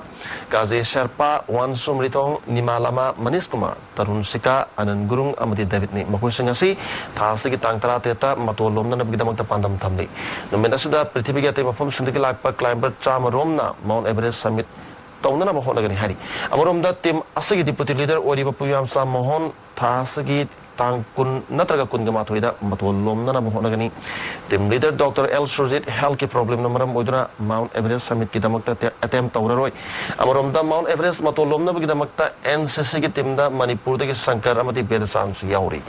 ꯀꯥꯖꯦ ꯁꯦꯔꯄꯥ, ꯋꯥꯟꯁꯨꯝ ꯔꯤꯊꯣꯡ, ꯅꯤꯃꯥ ꯂꯥꯃꯥ, ꯃꯅꯤꯁ ꯀꯨꯃꯥꯔ, ꯇꯔꯨꯟ ꯁꯤꯀꯥ, ꯑꯅꯟ ꯒꯨꯔꯨꯡ ꯑꯃꯗꯤ ꯗꯦꯕꯤꯠꯅꯤ꯫ ꯃꯈꯣꯏꯁꯤꯡ ꯑꯁꯤ ꯊꯥ ꯑꯁꯤꯒꯤ ꯇꯥꯡ ꯇꯔꯥꯇꯔꯦꯠꯇ ꯃꯇꯣꯜ ꯂꯣꯝꯅꯅꯕꯒꯤꯗꯃꯛꯇ ꯄꯥꯟꯗꯝ ꯊꯝꯂꯤ꯫ ꯅꯨꯃꯤꯠ ꯑꯁꯤꯗ ꯄ꯭ꯔꯤꯊꯤꯕꯤꯒꯤ ꯑꯇꯩ ꯃꯐꯝꯁꯤꯡꯗꯒꯤ ꯂꯥꯛꯄ climber ꯆꯥꯝꯃ ꯔꯣꯝꯅ Mount Everest Summit ꯇꯧꯅꯅꯕ ꯍꯣꯠꯅꯒꯅꯤ ꯍꯥꯏꯔꯤ꯫ ꯑꯃꯔꯣꯝꯗ team ꯑꯁꯤꯒꯤ deputy leader ꯑꯣꯏꯔꯤꯕ ꯄꯨꯌꯥꯝꯆꯥ ꯃꯣꯍꯟ ꯊꯥ ꯑꯁꯤꯒꯤ ꯇꯥꯡ ꯀꯨꯟ ꯅꯠꯇ꯭ꯔꯒ ꯀꯨꯟꯒ ꯃꯥꯊꯣꯏꯗ ꯃꯇꯣꯜ ꯂꯣꯝꯅꯅꯕ ꯍꯣꯠꯅꯒꯅꯤ꯫ Team leader Doctor L Surjit health ꯀꯤ problem ꯅ ꯃꯔꯝ ꯑꯣꯏꯗꯨꯅ Mount Everest Summit ꯀꯤꯗꯃꯛꯇ ate-, attempt ꯇꯧꯔꯔꯣꯏ꯫ ꯑꯃꯔꯣꯝꯗ Mount Everest ꯃꯇꯣꯜ ꯂꯣꯝꯅꯕꯒꯤꯗꯃꯛꯇ N C C ꯒꯤ team ꯗ ꯃꯅꯤꯄꯨꯔꯗꯒꯤ ꯁꯪꯀꯔ ꯑꯃꯗꯤ ꯕꯦꯗꯆꯥꯟꯁꯨ ꯌꯥꯎꯔꯤ꯫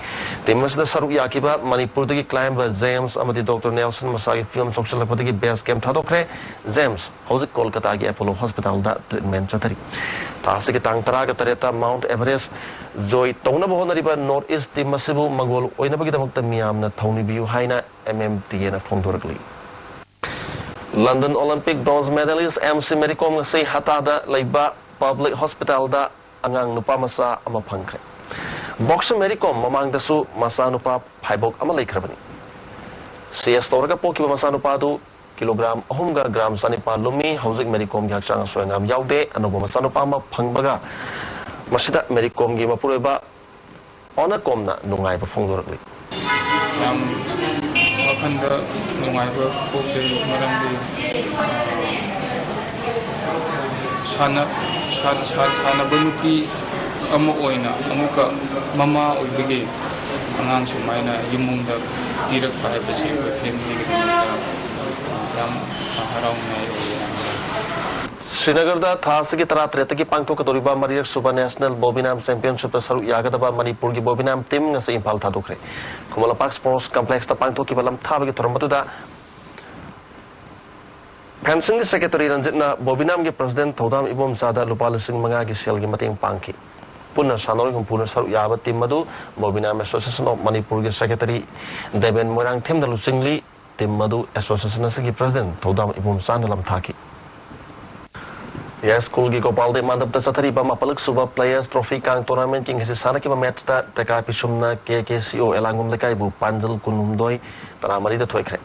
Team ꯑꯁꯤꯗ ꯁꯔꯨꯛ ꯌꯥꯈꯤꯕ ꯃꯅꯤꯄꯨꯔꯗꯒꯤ climber ꯖꯦꯝꯁ ꯑꯃꯗꯤ Doctor ꯅꯦꯜꯁꯟ ꯃꯁꯥꯒꯤ ꯐꯤꯕꯝ ꯁꯣꯛꯆꯜꯂꯛꯄꯗꯒꯤ base camp ꯊꯥꯗꯣꯛꯈ꯭ꯔꯦ꯫ ꯖꯦꯝꯁ ꯍꯧꯖꯤꯛ ꯀꯣꯜꯀꯇꯥꯒꯤ Apollo Hospital ꯗ treatment ꯆꯠꯊꯔꯤ꯫ ꯊꯥ ꯑꯁꯤꯒꯤ ꯇꯥꯡ ꯇꯔꯥꯒ ꯇꯔꯦꯠꯇ Mount Everest join ꯇꯧꯅꯕ ꯍꯣꯠꯅꯔꯤꯕ North East team ꯑꯁꯤꯕꯨ ꯃꯪꯒꯣꯜ ꯑꯣꯏꯅꯕꯒꯤꯗꯃꯛꯇ ꯃꯤꯌꯥꯝꯅ ꯊꯧꯅꯤꯕꯤꯌꯨ ꯍꯥꯏꯅ M M T A ꯅ ꯐꯣꯡꯗꯣꯔꯛꯂꯤ꯫ London Olympic bronze medalist M C Mary Kom ꯉꯁꯤ ꯍꯇꯥꯗ ꯂꯩꯕ Public Hospital ꯗ ꯑꯉꯥꯡ ꯅꯨꯄꯥ ꯃꯆꯥ ꯑꯃ ꯐꯪꯈ꯭ꯔꯦ꯫ Boxer Mary Kom ꯃꯃꯥꯡꯗꯁꯨ ꯃꯆꯥꯅꯨꯄꯥ ꯐꯥꯏꯕꯣꯛ ꯑꯃ ꯂꯩꯈ꯭ꯔꯕꯅꯤ꯫ C S ꯇꯧꯔꯒ ꯄꯣꯛꯈꯤꯕ ꯃꯆꯥꯅꯨꯄꯥ ꯑꯗꯨ ꯀꯤꯂꯣꯒ꯭ꯔꯥꯝ ꯑꯍꯨꯝꯒ ꯒ꯭ꯔꯥꯝ ꯆꯅꯤꯄꯥꯜ ꯂꯨꯝꯃꯤ꯫ ꯍꯧꯖꯤꯛ ꯃꯦꯔꯤ ꯀꯣꯝꯒꯤ ꯍꯛꯆꯥꯡ ꯑꯁꯣꯏ ꯑꯉꯥꯝ ꯌꯥꯎꯗꯦ꯫ ꯑꯅꯧꯕ ꯃꯆꯥꯅꯨꯄꯥ ꯑꯃ ꯐꯪꯕꯒ ꯃꯁꯤꯗ ꯃꯦꯔꯤ ꯀꯣꯝꯒꯤ ꯃꯄꯨꯔꯣꯏꯕ ꯑꯣꯅ ꯀꯣꯝꯅ ꯅꯨꯡꯉꯥꯏꯕ ꯐꯣꯡꯗꯣꯔꯛꯂꯤ꯫ ꯌꯥꯝ ꯋꯥꯈꯜꯗ ꯅꯨꯡꯉꯥꯏꯕ ꯄꯣꯛꯆꯩ, ꯃꯔꯝꯗꯤ ꯁꯥꯟꯅ-, ꯁꯥꯟ-, ꯁꯥꯟ-, ꯁꯥꯟꯅꯕ ꯅꯨꯄꯤ ꯑꯃ ꯑꯣꯏꯅ ꯑꯃꯨꯛꯀ ꯃꯃꯥ ꯑꯣꯏꯕꯒꯤ ꯑꯉꯥꯡ ꯁꯨꯃꯥꯏꯅ ꯌꯨꯝꯗ ꯄꯤꯔꯛꯄ ꯍꯥꯏꯕꯁꯤ ꯑꯩꯈꯣꯏ family ꯒꯤꯗꯃꯛꯇ ꯌꯥꯝ ꯍꯔꯥꯎꯅꯤꯡꯉꯥꯏ ꯑꯣꯏꯌꯦ꯫ ꯁ꯭ꯔꯤꯅꯒꯔꯗ ꯊꯥ ꯑꯁꯤꯒꯤ ꯇꯔꯥꯇꯔꯦꯠꯇꯒꯤ ꯄꯥꯡꯊꯣꯛꯀꯗꯧꯔꯤꯕ ꯃꯔꯤꯔꯛ ꯁꯨꯕ National Bobinam Championship ꯁꯔꯨꯛ ꯌꯥꯒꯗꯕ ꯃꯅꯤꯄꯨꯔꯒꯤ Bobinam team ꯉꯁꯤ ꯏꯝꯐꯥꯜ ꯊꯥꯗꯣꯛꯈ꯭ꯔꯦ꯫ ꯈꯨꯃꯟ ꯂꯝꯄꯥꯛ Sports Complex ꯇ ꯄꯥꯡꯊꯣꯛꯈꯤꯕ ꯂꯝꯊꯥꯕꯒꯤ ꯊꯧꯔꯝ ꯑꯗꯨꯗ Fencing ꯒꯤ Secretary ꯔꯟꯖꯤꯠꯅ Bobinam ꯒꯤ President ꯊꯧꯗꯥꯝ ꯏꯕꯣꯝꯆꯥꯗ ꯂꯨꯄꯥ ꯂꯤꯁꯤꯡ ꯃꯉꯥꯒꯤ ꯁꯦꯜꯒꯤ ꯃꯇꯦꯡ ꯄꯥꯡꯈꯤ꯫ ꯄꯨꯟꯅ ꯁꯥꯟꯅꯔꯣꯏ ꯍꯨꯝꯐꯨꯅ ꯁꯔꯨꯛ ꯌꯥꯕ team ꯑꯗꯨ Bobinam Association of ꯃꯅꯤꯄꯨꯔꯒꯤ Secretary ꯗꯦꯕꯦꯟ ꯃꯣꯏꯔꯥꯡꯊꯦꯝꯅ ꯂꯨꯆꯤꯡꯂꯤ꯫ Team ꯑꯗꯨ association ꯑꯁꯤꯒꯤ President ꯊꯧꯗꯥꯝ ꯏꯕꯣꯝꯆꯥꯅ ꯂꯝꯊꯥꯈꯤ꯫ ꯌꯥꯏꯁ꯭ꯀꯨꯜꯒꯤ ꯒꯣꯄꯥꯜ ꯗꯦꯕ ꯃꯟꯗꯞꯇ ꯆꯠꯊꯔꯤꯕ ꯃꯥꯄꯜꯂꯛ ꯁꯨꯕ Players Trophy ꯀꯥꯡ tournament ꯀꯤ ꯉꯁꯤ ꯁꯥꯟꯅꯈꯤꯕ match ꯇ ꯇꯦꯀꯥ ꯄꯤꯁꯨꯝꯅ ꯀꯦ ꯀꯦ ꯁꯤ ꯑꯣ ꯑꯦꯂꯥꯡꯕꯝ ꯂꯩꯀꯥꯏꯕꯨ ꯄꯥꯟꯖꯜ ꯀꯨꯟꯍꯨꯝꯗꯣꯏ, ꯇꯔꯥꯃꯔꯤꯗ ꯊꯣꯏꯈ꯭ꯔꯦ꯫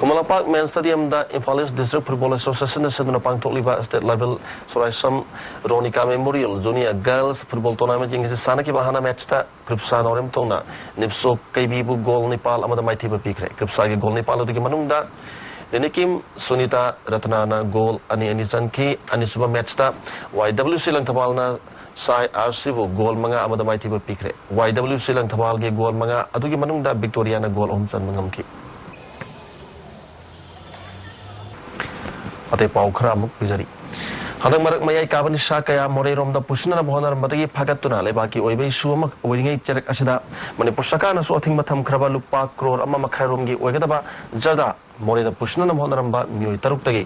ꯈꯨꯃꯟ ꯂꯝꯄꯥꯛ Main Stadium ꯗ Imphal East District Football Association ꯅ ꯁꯤꯟꯗꯨꯅ ꯄꯥꯡꯊꯣꯛꯂꯤꯕ State Level ꯁꯣꯔꯥꯏꯁꯝ ꯔꯣꯅꯤꯀꯥ Memorial Junior Girls Football Tournament ꯀꯤ ꯉꯁꯤ ꯁꯥꯟꯅꯈꯤꯕ ꯑꯍꯥꯟꯕ match ꯇ ꯀ꯭ꯔꯤꯞꯁꯥ ꯅꯥꯎꯔꯦꯝꯊꯣꯡꯅ ꯅꯤꯞꯁꯣ ꯀꯩꯕꯤꯕꯨ goal ꯅꯤꯄꯥꯜ ꯑꯃꯗ ꯃꯥꯏꯊꯤꯕ ꯄꯤꯈ꯭ꯔꯦ꯫ ꯀ꯭ꯔꯤꯞꯁꯥꯒꯤ goal ꯅꯤꯄꯥꯜ ꯑꯗꯨꯒꯤ ꯃꯅꯨꯡꯗ ꯔꯤꯅꯤꯀꯤꯝ ꯁꯨꯅꯤꯇꯥ ꯔꯇꯅꯥꯅ goal ꯑꯅꯤ ꯑꯅꯤ ꯆꯟꯈꯤ꯫ ꯑꯅꯤꯁꯨꯕ match ꯇ ꯋꯥꯏ ꯗꯕ꯭ꯂꯤꯎ ꯁꯤ ꯂꯪꯊꯕꯥꯜꯅ ꯁꯥꯏ ꯑꯥꯔ ꯁꯤꯕꯨ goal ꯃꯉꯥ ꯑꯃꯗ ꯃꯥꯏꯊꯤꯕ ꯄꯤꯈ꯭ꯔꯦ꯫ ꯋꯥꯏ ꯗꯕ꯭ꯂꯤꯎ ꯁꯤ ꯂꯪꯊꯕꯥꯜꯒꯤ goal ꯃꯉꯥ ꯑꯗꯨꯒꯤ ꯃꯅꯨꯡꯗ ꯕꯤꯛꯇꯣꯔꯤꯌꯥꯅ goal ꯑꯍꯨꯝ ꯆꯟꯕ ꯉꯝꯈꯤ꯫ ꯑꯇꯩ ꯄꯥꯎ ꯈꯔ ꯑꯃꯨꯛ ꯄꯤꯖꯔꯤ꯫ ꯍꯟꯗꯛ ꯃꯔꯛ ꯃꯌꯥꯏ ꯀꯥꯕ ꯅꯤꯁꯥ ꯀꯌꯥ ꯃꯣꯔꯦꯔꯣꯝꯗ ꯄꯨꯁꯤꯟꯅꯅꯕ ꯍꯣꯠꯅꯔꯝꯕꯗꯒꯤ ꯐꯥꯒꯠꯇꯨꯅ ꯂꯩꯕꯥꯛꯀꯤ ꯑꯣꯏꯕ issue ꯑꯃ ꯑꯣꯏꯔꯤꯉꯩ ꯆꯩꯔꯛ ꯑꯁꯤꯗ ꯃꯅꯤꯄꯨꯔ ꯁꯔꯀꯥꯔꯅꯁꯨ ꯑꯊꯤꯡꯕ ꯊꯝꯈ꯭ꯔꯕ ꯂꯨꯄꯥ ꯀ꯭ꯔꯣꯔ ꯑꯃ ꯃꯈꯥꯏ ꯔꯣꯝꯒꯤ ꯑꯣꯏꯒꯗꯕ ꯖꯔꯗꯥ ꯃꯣꯔꯦꯗ ꯄꯨꯁꯤꯟꯅꯅꯕ ꯍꯣꯠꯅꯔꯝꯕ ꯃꯤꯑꯣꯏ ꯇꯔꯨꯛꯇꯒꯤ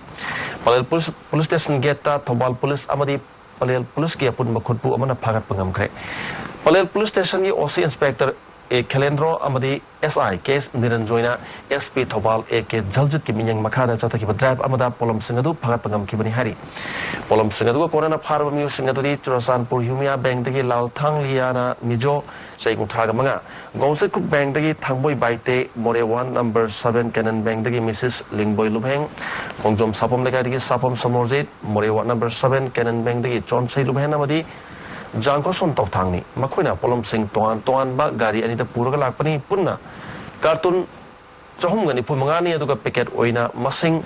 ꯄꯂꯦꯜ ꯄꯨꯂꯤꯁ, ꯄꯨꯂꯤꯁ ꯁ꯭ꯇꯦꯁꯟ ꯒꯦꯠꯇ ꯊꯧꯕꯥꯜ ꯄꯨꯂꯤꯁ ꯑꯃꯗꯤ ꯄꯂꯦꯜ ꯄꯨꯂꯤꯁꯀꯤ ꯑꯄꯨꯟꯕ ꯈꯨꯠꯄꯨ ꯑꯃꯅ ꯐꯥꯒꯠꯄ ꯉꯝꯈ꯭ꯔꯦ꯫ ꯄꯂꯦꯜ ꯄꯨꯂꯤꯁ ꯁ꯭ꯇꯦꯁꯟꯒꯤ ꯑꯣ ꯁꯤ ꯏꯟꯁꯄꯦꯛꯇꯔ ꯑꯦ ꯈꯦꯂꯦꯟꯗ꯭ꯔꯣ ꯑꯃꯗꯤ ꯑꯦꯁ ꯑꯥꯏ ꯀꯦ ꯑꯦꯁ ꯅꯤꯔꯟꯖꯣꯏꯅ S P Thoubal A K ꯖꯜꯖꯤꯠꯀꯤ ꯃꯤꯠꯌꯦꯡ ꯃꯈꯥꯗ ꯆꯠꯊꯈꯤꯕ drive ꯑꯃꯗ ꯄꯣꯠꯂꯝꯁꯤꯡ ꯑꯗꯨ ꯐꯥꯒꯠꯄ ꯉꯝꯈꯤꯕꯅꯤ ꯍꯥꯏꯔꯤ꯫ ꯄꯣꯠꯂꯝꯁꯤꯡ ꯑꯗꯨꯒ ꯀꯣꯟꯅꯅ ꯐꯥꯔꯕ ꯃꯤꯑꯣꯏꯁꯤꯡ ꯑꯗꯨꯗꯤ ꯆꯨꯔꯆꯥꯟꯄꯨꯔ ꯌꯨꯃꯤꯌꯥ ꯕꯦꯡꯛꯇꯒꯤ ꯂꯥꯜꯊꯥꯡꯂꯤꯌꯥꯅ ꯃꯤꯖꯣ, ꯆꯍꯤ ꯀꯨꯟꯊ꯭ꯔꯥꯒ ꯃꯉꯥ, ꯒꯣꯡꯆꯩꯈꯨꯞ ꯕꯦꯡꯛꯇꯒꯤ Thangboi Baite, Moreh ward number seven Kenan ꯕꯦꯡꯛꯇꯒꯤ ꯃꯤꯁꯦꯁ ꯂꯤꯡꯕꯣꯏ ꯂꯨꯞꯍꯦꯡ, ꯈꯣꯡꯖꯣꯝ ꯁꯥꯄꯝ ꯂꯩꯀꯥꯏꯗꯒꯤ Sapam Somorjit, Moreh ward number seven Kenan ꯕꯦꯡꯛꯇꯒꯤ ꯆꯣꯟꯁꯩ ꯂꯨꯞꯍꯦꯟ ꯑꯃꯗꯤ ꯖꯥꯡꯈꯣꯁꯣꯟ ꯇꯧꯊꯥꯡꯅꯤ꯫ ꯃꯈꯣꯏꯅ ꯄꯣꯠꯂꯝꯁꯤꯡ ꯇꯣꯉꯥꯟ ꯇꯣꯉꯥꯟꯕ ꯒꯥꯔꯤ ꯑꯅꯤꯗ ꯄꯨꯔꯒ ꯂꯥꯛꯄꯅꯤ꯫ ꯄꯨꯟꯅ ꯀꯥꯔꯇꯨꯟ ꯆꯍꯨꯝꯒ ꯅꯤꯐꯨ ꯃꯉꯥꯅꯤ, ꯑꯗꯨꯒ packet ꯑꯣꯏꯅ ꯃꯁꯤꯡ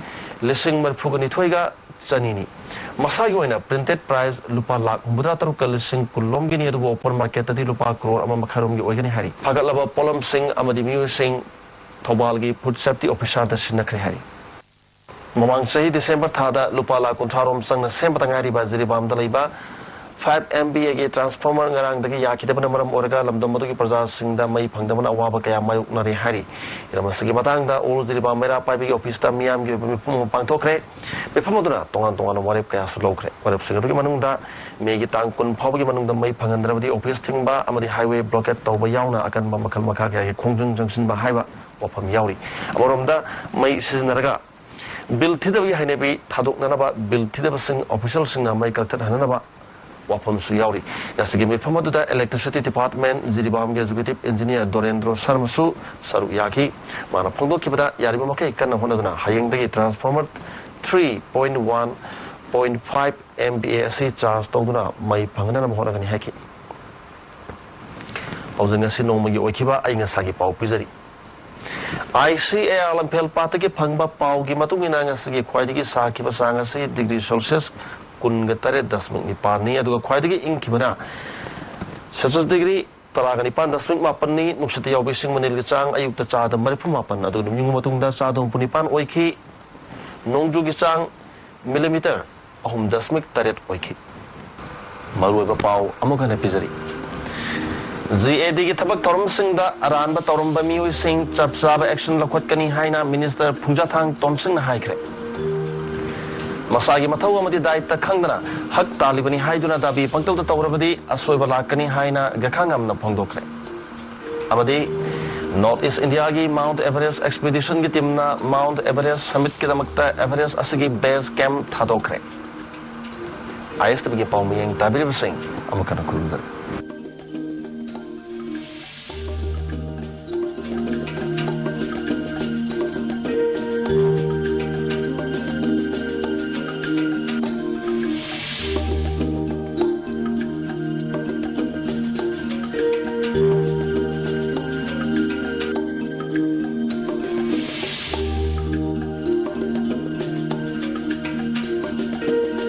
ꯂꯤꯁꯤꯡ ꯃꯔꯤꯐꯨꯒ ꯅꯤꯊꯣꯏꯒ ꯆꯅꯤꯅꯤ꯫ ꯃꯁꯥꯒꯤ ꯑꯣꯏꯅ printed price ꯂꯨꯄꯥ ꯂꯥꯈ ꯍꯨꯝꯐꯨꯇꯔꯥ ꯇꯔꯨꯛꯀ ꯂꯤꯁꯤꯡ ꯀꯨꯟ ꯂꯣꯝꯒꯤꯅꯤ, ꯑꯗꯨꯕꯨ open market ꯇꯗꯤ ꯂꯨꯄꯥ ꯀ꯭ꯔꯣꯔ ꯑꯃ ꯃꯈꯥꯏ ꯔꯣꯝꯒꯤ ꯑꯣꯏꯒꯅꯤ ꯍꯥꯏꯔꯤ꯫ ꯐꯥꯒꯠꯂꯕ ꯄꯣꯠꯂꯝꯁꯤꯡ ꯑꯃꯗꯤ ꯃꯤꯑꯣꯏꯁꯤꯡ ꯊꯧꯕꯥꯜꯒꯤ food safety officer ꯗ ꯁꯤꯟꯅꯈ꯭ꯔꯦ ꯍꯥꯏꯔꯤ꯫ ꯃꯃꯥꯡ ꯆꯍꯤ ꯗꯤꯁꯦꯝꯕꯔ ꯊꯥꯗ ꯂꯨꯄꯥ ꯂꯥꯈ ꯀꯨꯟꯊ꯭ꯔꯥ ꯔꯣꯝ ꯆꯪꯅ ꯁꯦꯝꯕꯗ ꯉꯥꯏꯔꯤꯕ ꯖꯤꯔꯤꯕꯥꯝꯗ ꯂꯩꯕ ꯐꯥꯏꯚ ꯑꯦꯝ ꯕꯤ ꯑꯦꯒꯤ ꯇ꯭ꯔꯥꯟꯁꯐꯣꯔꯃꯔ ꯉꯔꯥꯡꯗꯒꯤ ꯌꯥꯈꯤꯗꯕꯅ ꯃꯔꯝ ꯑꯣꯏꯔꯒ ꯂꯝꯗꯝ ꯑꯗꯨꯒꯤ ꯄ꯭ꯔꯖꯥꯁꯤꯡꯗ ꯃꯩ ꯐꯪꯗꯕꯅ ꯑꯋꯥꯕ ꯀꯌꯥ ꯃꯥꯌꯣꯛꯅꯔꯦ ꯍꯥꯏꯔꯤ꯫ ꯍꯤꯔꯝ ꯑꯁꯤꯒꯤ ꯃꯇꯥꯡꯗ ꯑꯣꯜ ꯖꯤꯔꯤꯕꯥꯝ ꯃꯩꯔꯥ ꯄꯥꯏꯕꯤꯒꯤ ꯑꯣꯐꯤꯁꯇ ꯃꯤꯌꯥꯝꯒꯤ ꯑꯣꯏꯕ ꯃꯤꯐꯝ ꯑꯃ ꯄꯥꯡꯊꯣꯛꯈ꯭ꯔꯦ꯫ ꯃꯤꯐꯝ ꯑꯗꯨꯅ ꯇꯣꯉꯥꯟ ꯇꯣꯉꯥꯟꯕ ꯋꯥꯔꯦꯞ ꯀꯌꯥꯁꯨ ꯂꯧꯈ꯭ꯔꯦ꯫ ꯋꯥꯔꯦꯞꯁꯤꯡ ꯑꯗꯨꯒꯤ ꯃꯅꯨꯡꯗ ꯃꯦꯒꯤ ꯇꯥꯡ ꯀꯨꯟ ꯐꯥꯎꯕꯒꯤ ꯃꯅꯨꯡꯗ ꯃꯩ ꯐꯪꯍꯟꯗ꯭ꯔꯕꯗꯤ ꯑꯣꯐꯤꯁ ꯊꯤꯡꯕ ꯑꯃꯗꯤ ꯍꯥꯏꯋꯦ ꯕ꯭ꯂꯣꯀꯦꯠ ꯇꯧꯕ ꯌꯥꯎꯅ ꯑꯀꯟꯕ ꯃꯈꯜ ꯃꯈꯥ ꯀꯌꯥꯒꯤ ꯈꯣꯡꯖꯪ ꯆꯪꯁꯤꯟꯕ ꯍꯥꯏꯕ ꯋꯥꯐꯝ ꯌꯥꯎꯔꯤ꯫ ꯑꯃꯔꯣꯝꯗ ꯃꯩ ꯁꯤꯖꯤꯟꯅꯔꯒ ꯕꯤꯜ ꯊꯤꯗꯕꯒꯤ ꯍꯩꯅꯕꯤ ꯊꯥꯗꯣꯛꯅꯅꯕ ꯕꯤꯜ ꯊꯤꯗꯕꯁꯤꯡ ꯑꯣꯐꯤꯁꯤꯌꯦꯜꯁꯤꯡꯅ ꯃꯩ ꯀꯛꯊꯠꯍꯟꯅꯅꯕ ꯋꯥꯐꯝꯁꯨ ꯌꯥꯎꯔꯤ꯫ ꯉꯁꯤꯒꯤ ꯃꯤꯐꯝ ꯑꯗꯨꯗ Electricity Department ꯖꯤꯔꯤꯕꯥꯝꯒꯤ Executive Engineer Dorendro ꯁꯔꯃꯁꯨ ꯁꯔꯨꯛ ꯌꯥꯈꯤ꯫ ꯃꯥꯅ ꯐꯣꯡꯗꯣꯛꯈꯤꯕꯗ ꯌꯥꯔꯤꯕ ꯃꯈꯩ ꯀꯟꯅ ꯍꯣꯠꯅꯗꯨꯅ ꯍꯌꯦꯡꯗꯒꯤ transformer three point one point five M V A ꯑꯁꯤ charge ꯇꯧꯗꯨꯅ ꯃꯩ ꯐꯪꯍꯟꯅꯕ ꯍꯣꯠꯅꯒꯅꯤ ꯍꯥꯏꯈꯤ꯫ ꯍꯧꯖꯤꯛ ꯉꯁꯤ ꯅꯣꯡꯃꯒꯤ ꯑꯣꯏꯈꯤꯕ ꯑꯏꯪ ꯑꯁꯥꯒꯤ ꯄꯥꯎ ꯄꯤꯖꯔꯤ꯫ ICAR ꯂꯝꯐꯦꯜ ꯄꯥꯠꯇꯒꯤ ꯐꯪꯕ ꯄꯥꯎꯒꯤ ꯃꯇꯨꯡ ꯏꯟꯅ ꯉꯁꯤꯒꯤ ꯈ꯭ꯋꯥꯏꯗꯒꯤ ꯁꯥꯈꯤꯕ ꯆꯥꯡ ꯑꯁꯤ degree Celsius ꯀꯨꯟꯒ ꯇꯔꯦꯠ ꯗꯁꯃꯤꯛ ꯅꯤꯄꯥꯟꯅꯤ, ꯑꯗꯨꯒ ꯈ꯭ꯋꯥꯏꯗꯒꯤ ꯏꯪꯈꯤꯕꯅ Celsius degree ꯇꯔꯥꯒ ꯅꯤꯄꯥꯟ ꯗꯁꯃꯤꯛ ꯃꯥꯄꯟꯅꯤ꯫ ꯅꯨꯡꯁꯤꯠꯇ ꯌꯥꯎꯕ ꯏꯁꯤꯡ ꯃꯅꯤꯜꯒꯤ ꯆꯥꯡ ꯑꯌꯨꯛꯇ ꯆꯥꯗ ꯃꯔꯤꯐꯨ ꯃꯥꯄꯟ, ꯑꯗꯨꯒ ꯅꯨꯃꯤꯠ ꯌꯨꯡꯕ ꯃꯇꯨꯡꯗ ꯆꯥꯗ ꯍꯨꯝꯐꯨ ꯅꯤꯄꯥꯟ ꯑꯣꯏꯈꯤ꯫ ꯅꯣꯡꯖꯨꯒꯤ ꯆꯥꯡ millimeter ꯑꯍꯨꯝ ꯗꯁꯃꯤꯛ ꯇꯔꯦꯠ ꯑꯣꯏꯈꯤ꯫ ꯃꯔꯨꯑꯣꯏꯕ ꯄꯥꯎ ꯑꯃꯨꯛ ꯍꯟꯅ ꯄꯤꯖꯔꯤ꯫ GADꯒꯤ ꯊꯕꯛ ꯊꯧꯔꯝꯁꯤꯡꯗ ꯑꯔꯥꯟꯕ ꯇꯧꯔꯝꯕ ꯃꯤꯑꯣꯏꯁꯤꯡ ꯆꯞ ꯆꯥꯕ action ꯂꯧꯈꯠꯀꯅꯤ ꯍꯥꯏꯅ Minister ꯐꯨꯡꯖꯥꯊꯥꯡ ꯇꯣꯟꯁꯤꯡꯅ ꯍꯥꯏꯈ꯭ꯔꯦ꯫ ꯃꯁꯥꯒꯤ ꯃꯊꯧ ꯑꯃꯗꯤ ꯗꯥꯏꯇ ꯈꯪꯗꯅ ꯍꯛ ꯇꯥꯜꯂꯤꯕꯅꯤ ꯍꯥꯏꯗꯨꯅ ꯗꯥꯕꯤ ꯄꯪꯇꯧꯗ ꯇꯧꯔꯕꯗꯤ ꯑꯁꯣꯏꯕ ꯂꯥꯛꯀꯅꯤ ꯍꯥꯏꯅ ꯒꯈꯥꯉꯝꯅ ꯐꯣꯡꯗꯣꯛꯈ꯭ꯔꯦ꯫ ꯑꯃꯗꯤ North East Indiaꯒꯤ Mount Everest Expeditionꯒꯤ teamꯅ Mount Everest summitꯀꯤꯗꯃꯛꯇ Everest ꯑꯁꯤꯒꯤ base camp ꯊꯥꯗꯣꯛꯈ꯭ꯔꯦ꯫ ISTVꯒꯤ ꯄꯥꯎ ꯃꯤꯠꯌꯦꯡ ꯇꯥꯕꯤꯔꯤꯕꯁꯤꯡ ꯑꯃꯨꯛ ꯍꯟꯅ ꯈꯨꯔꯨꯝꯖꯔꯤ꯫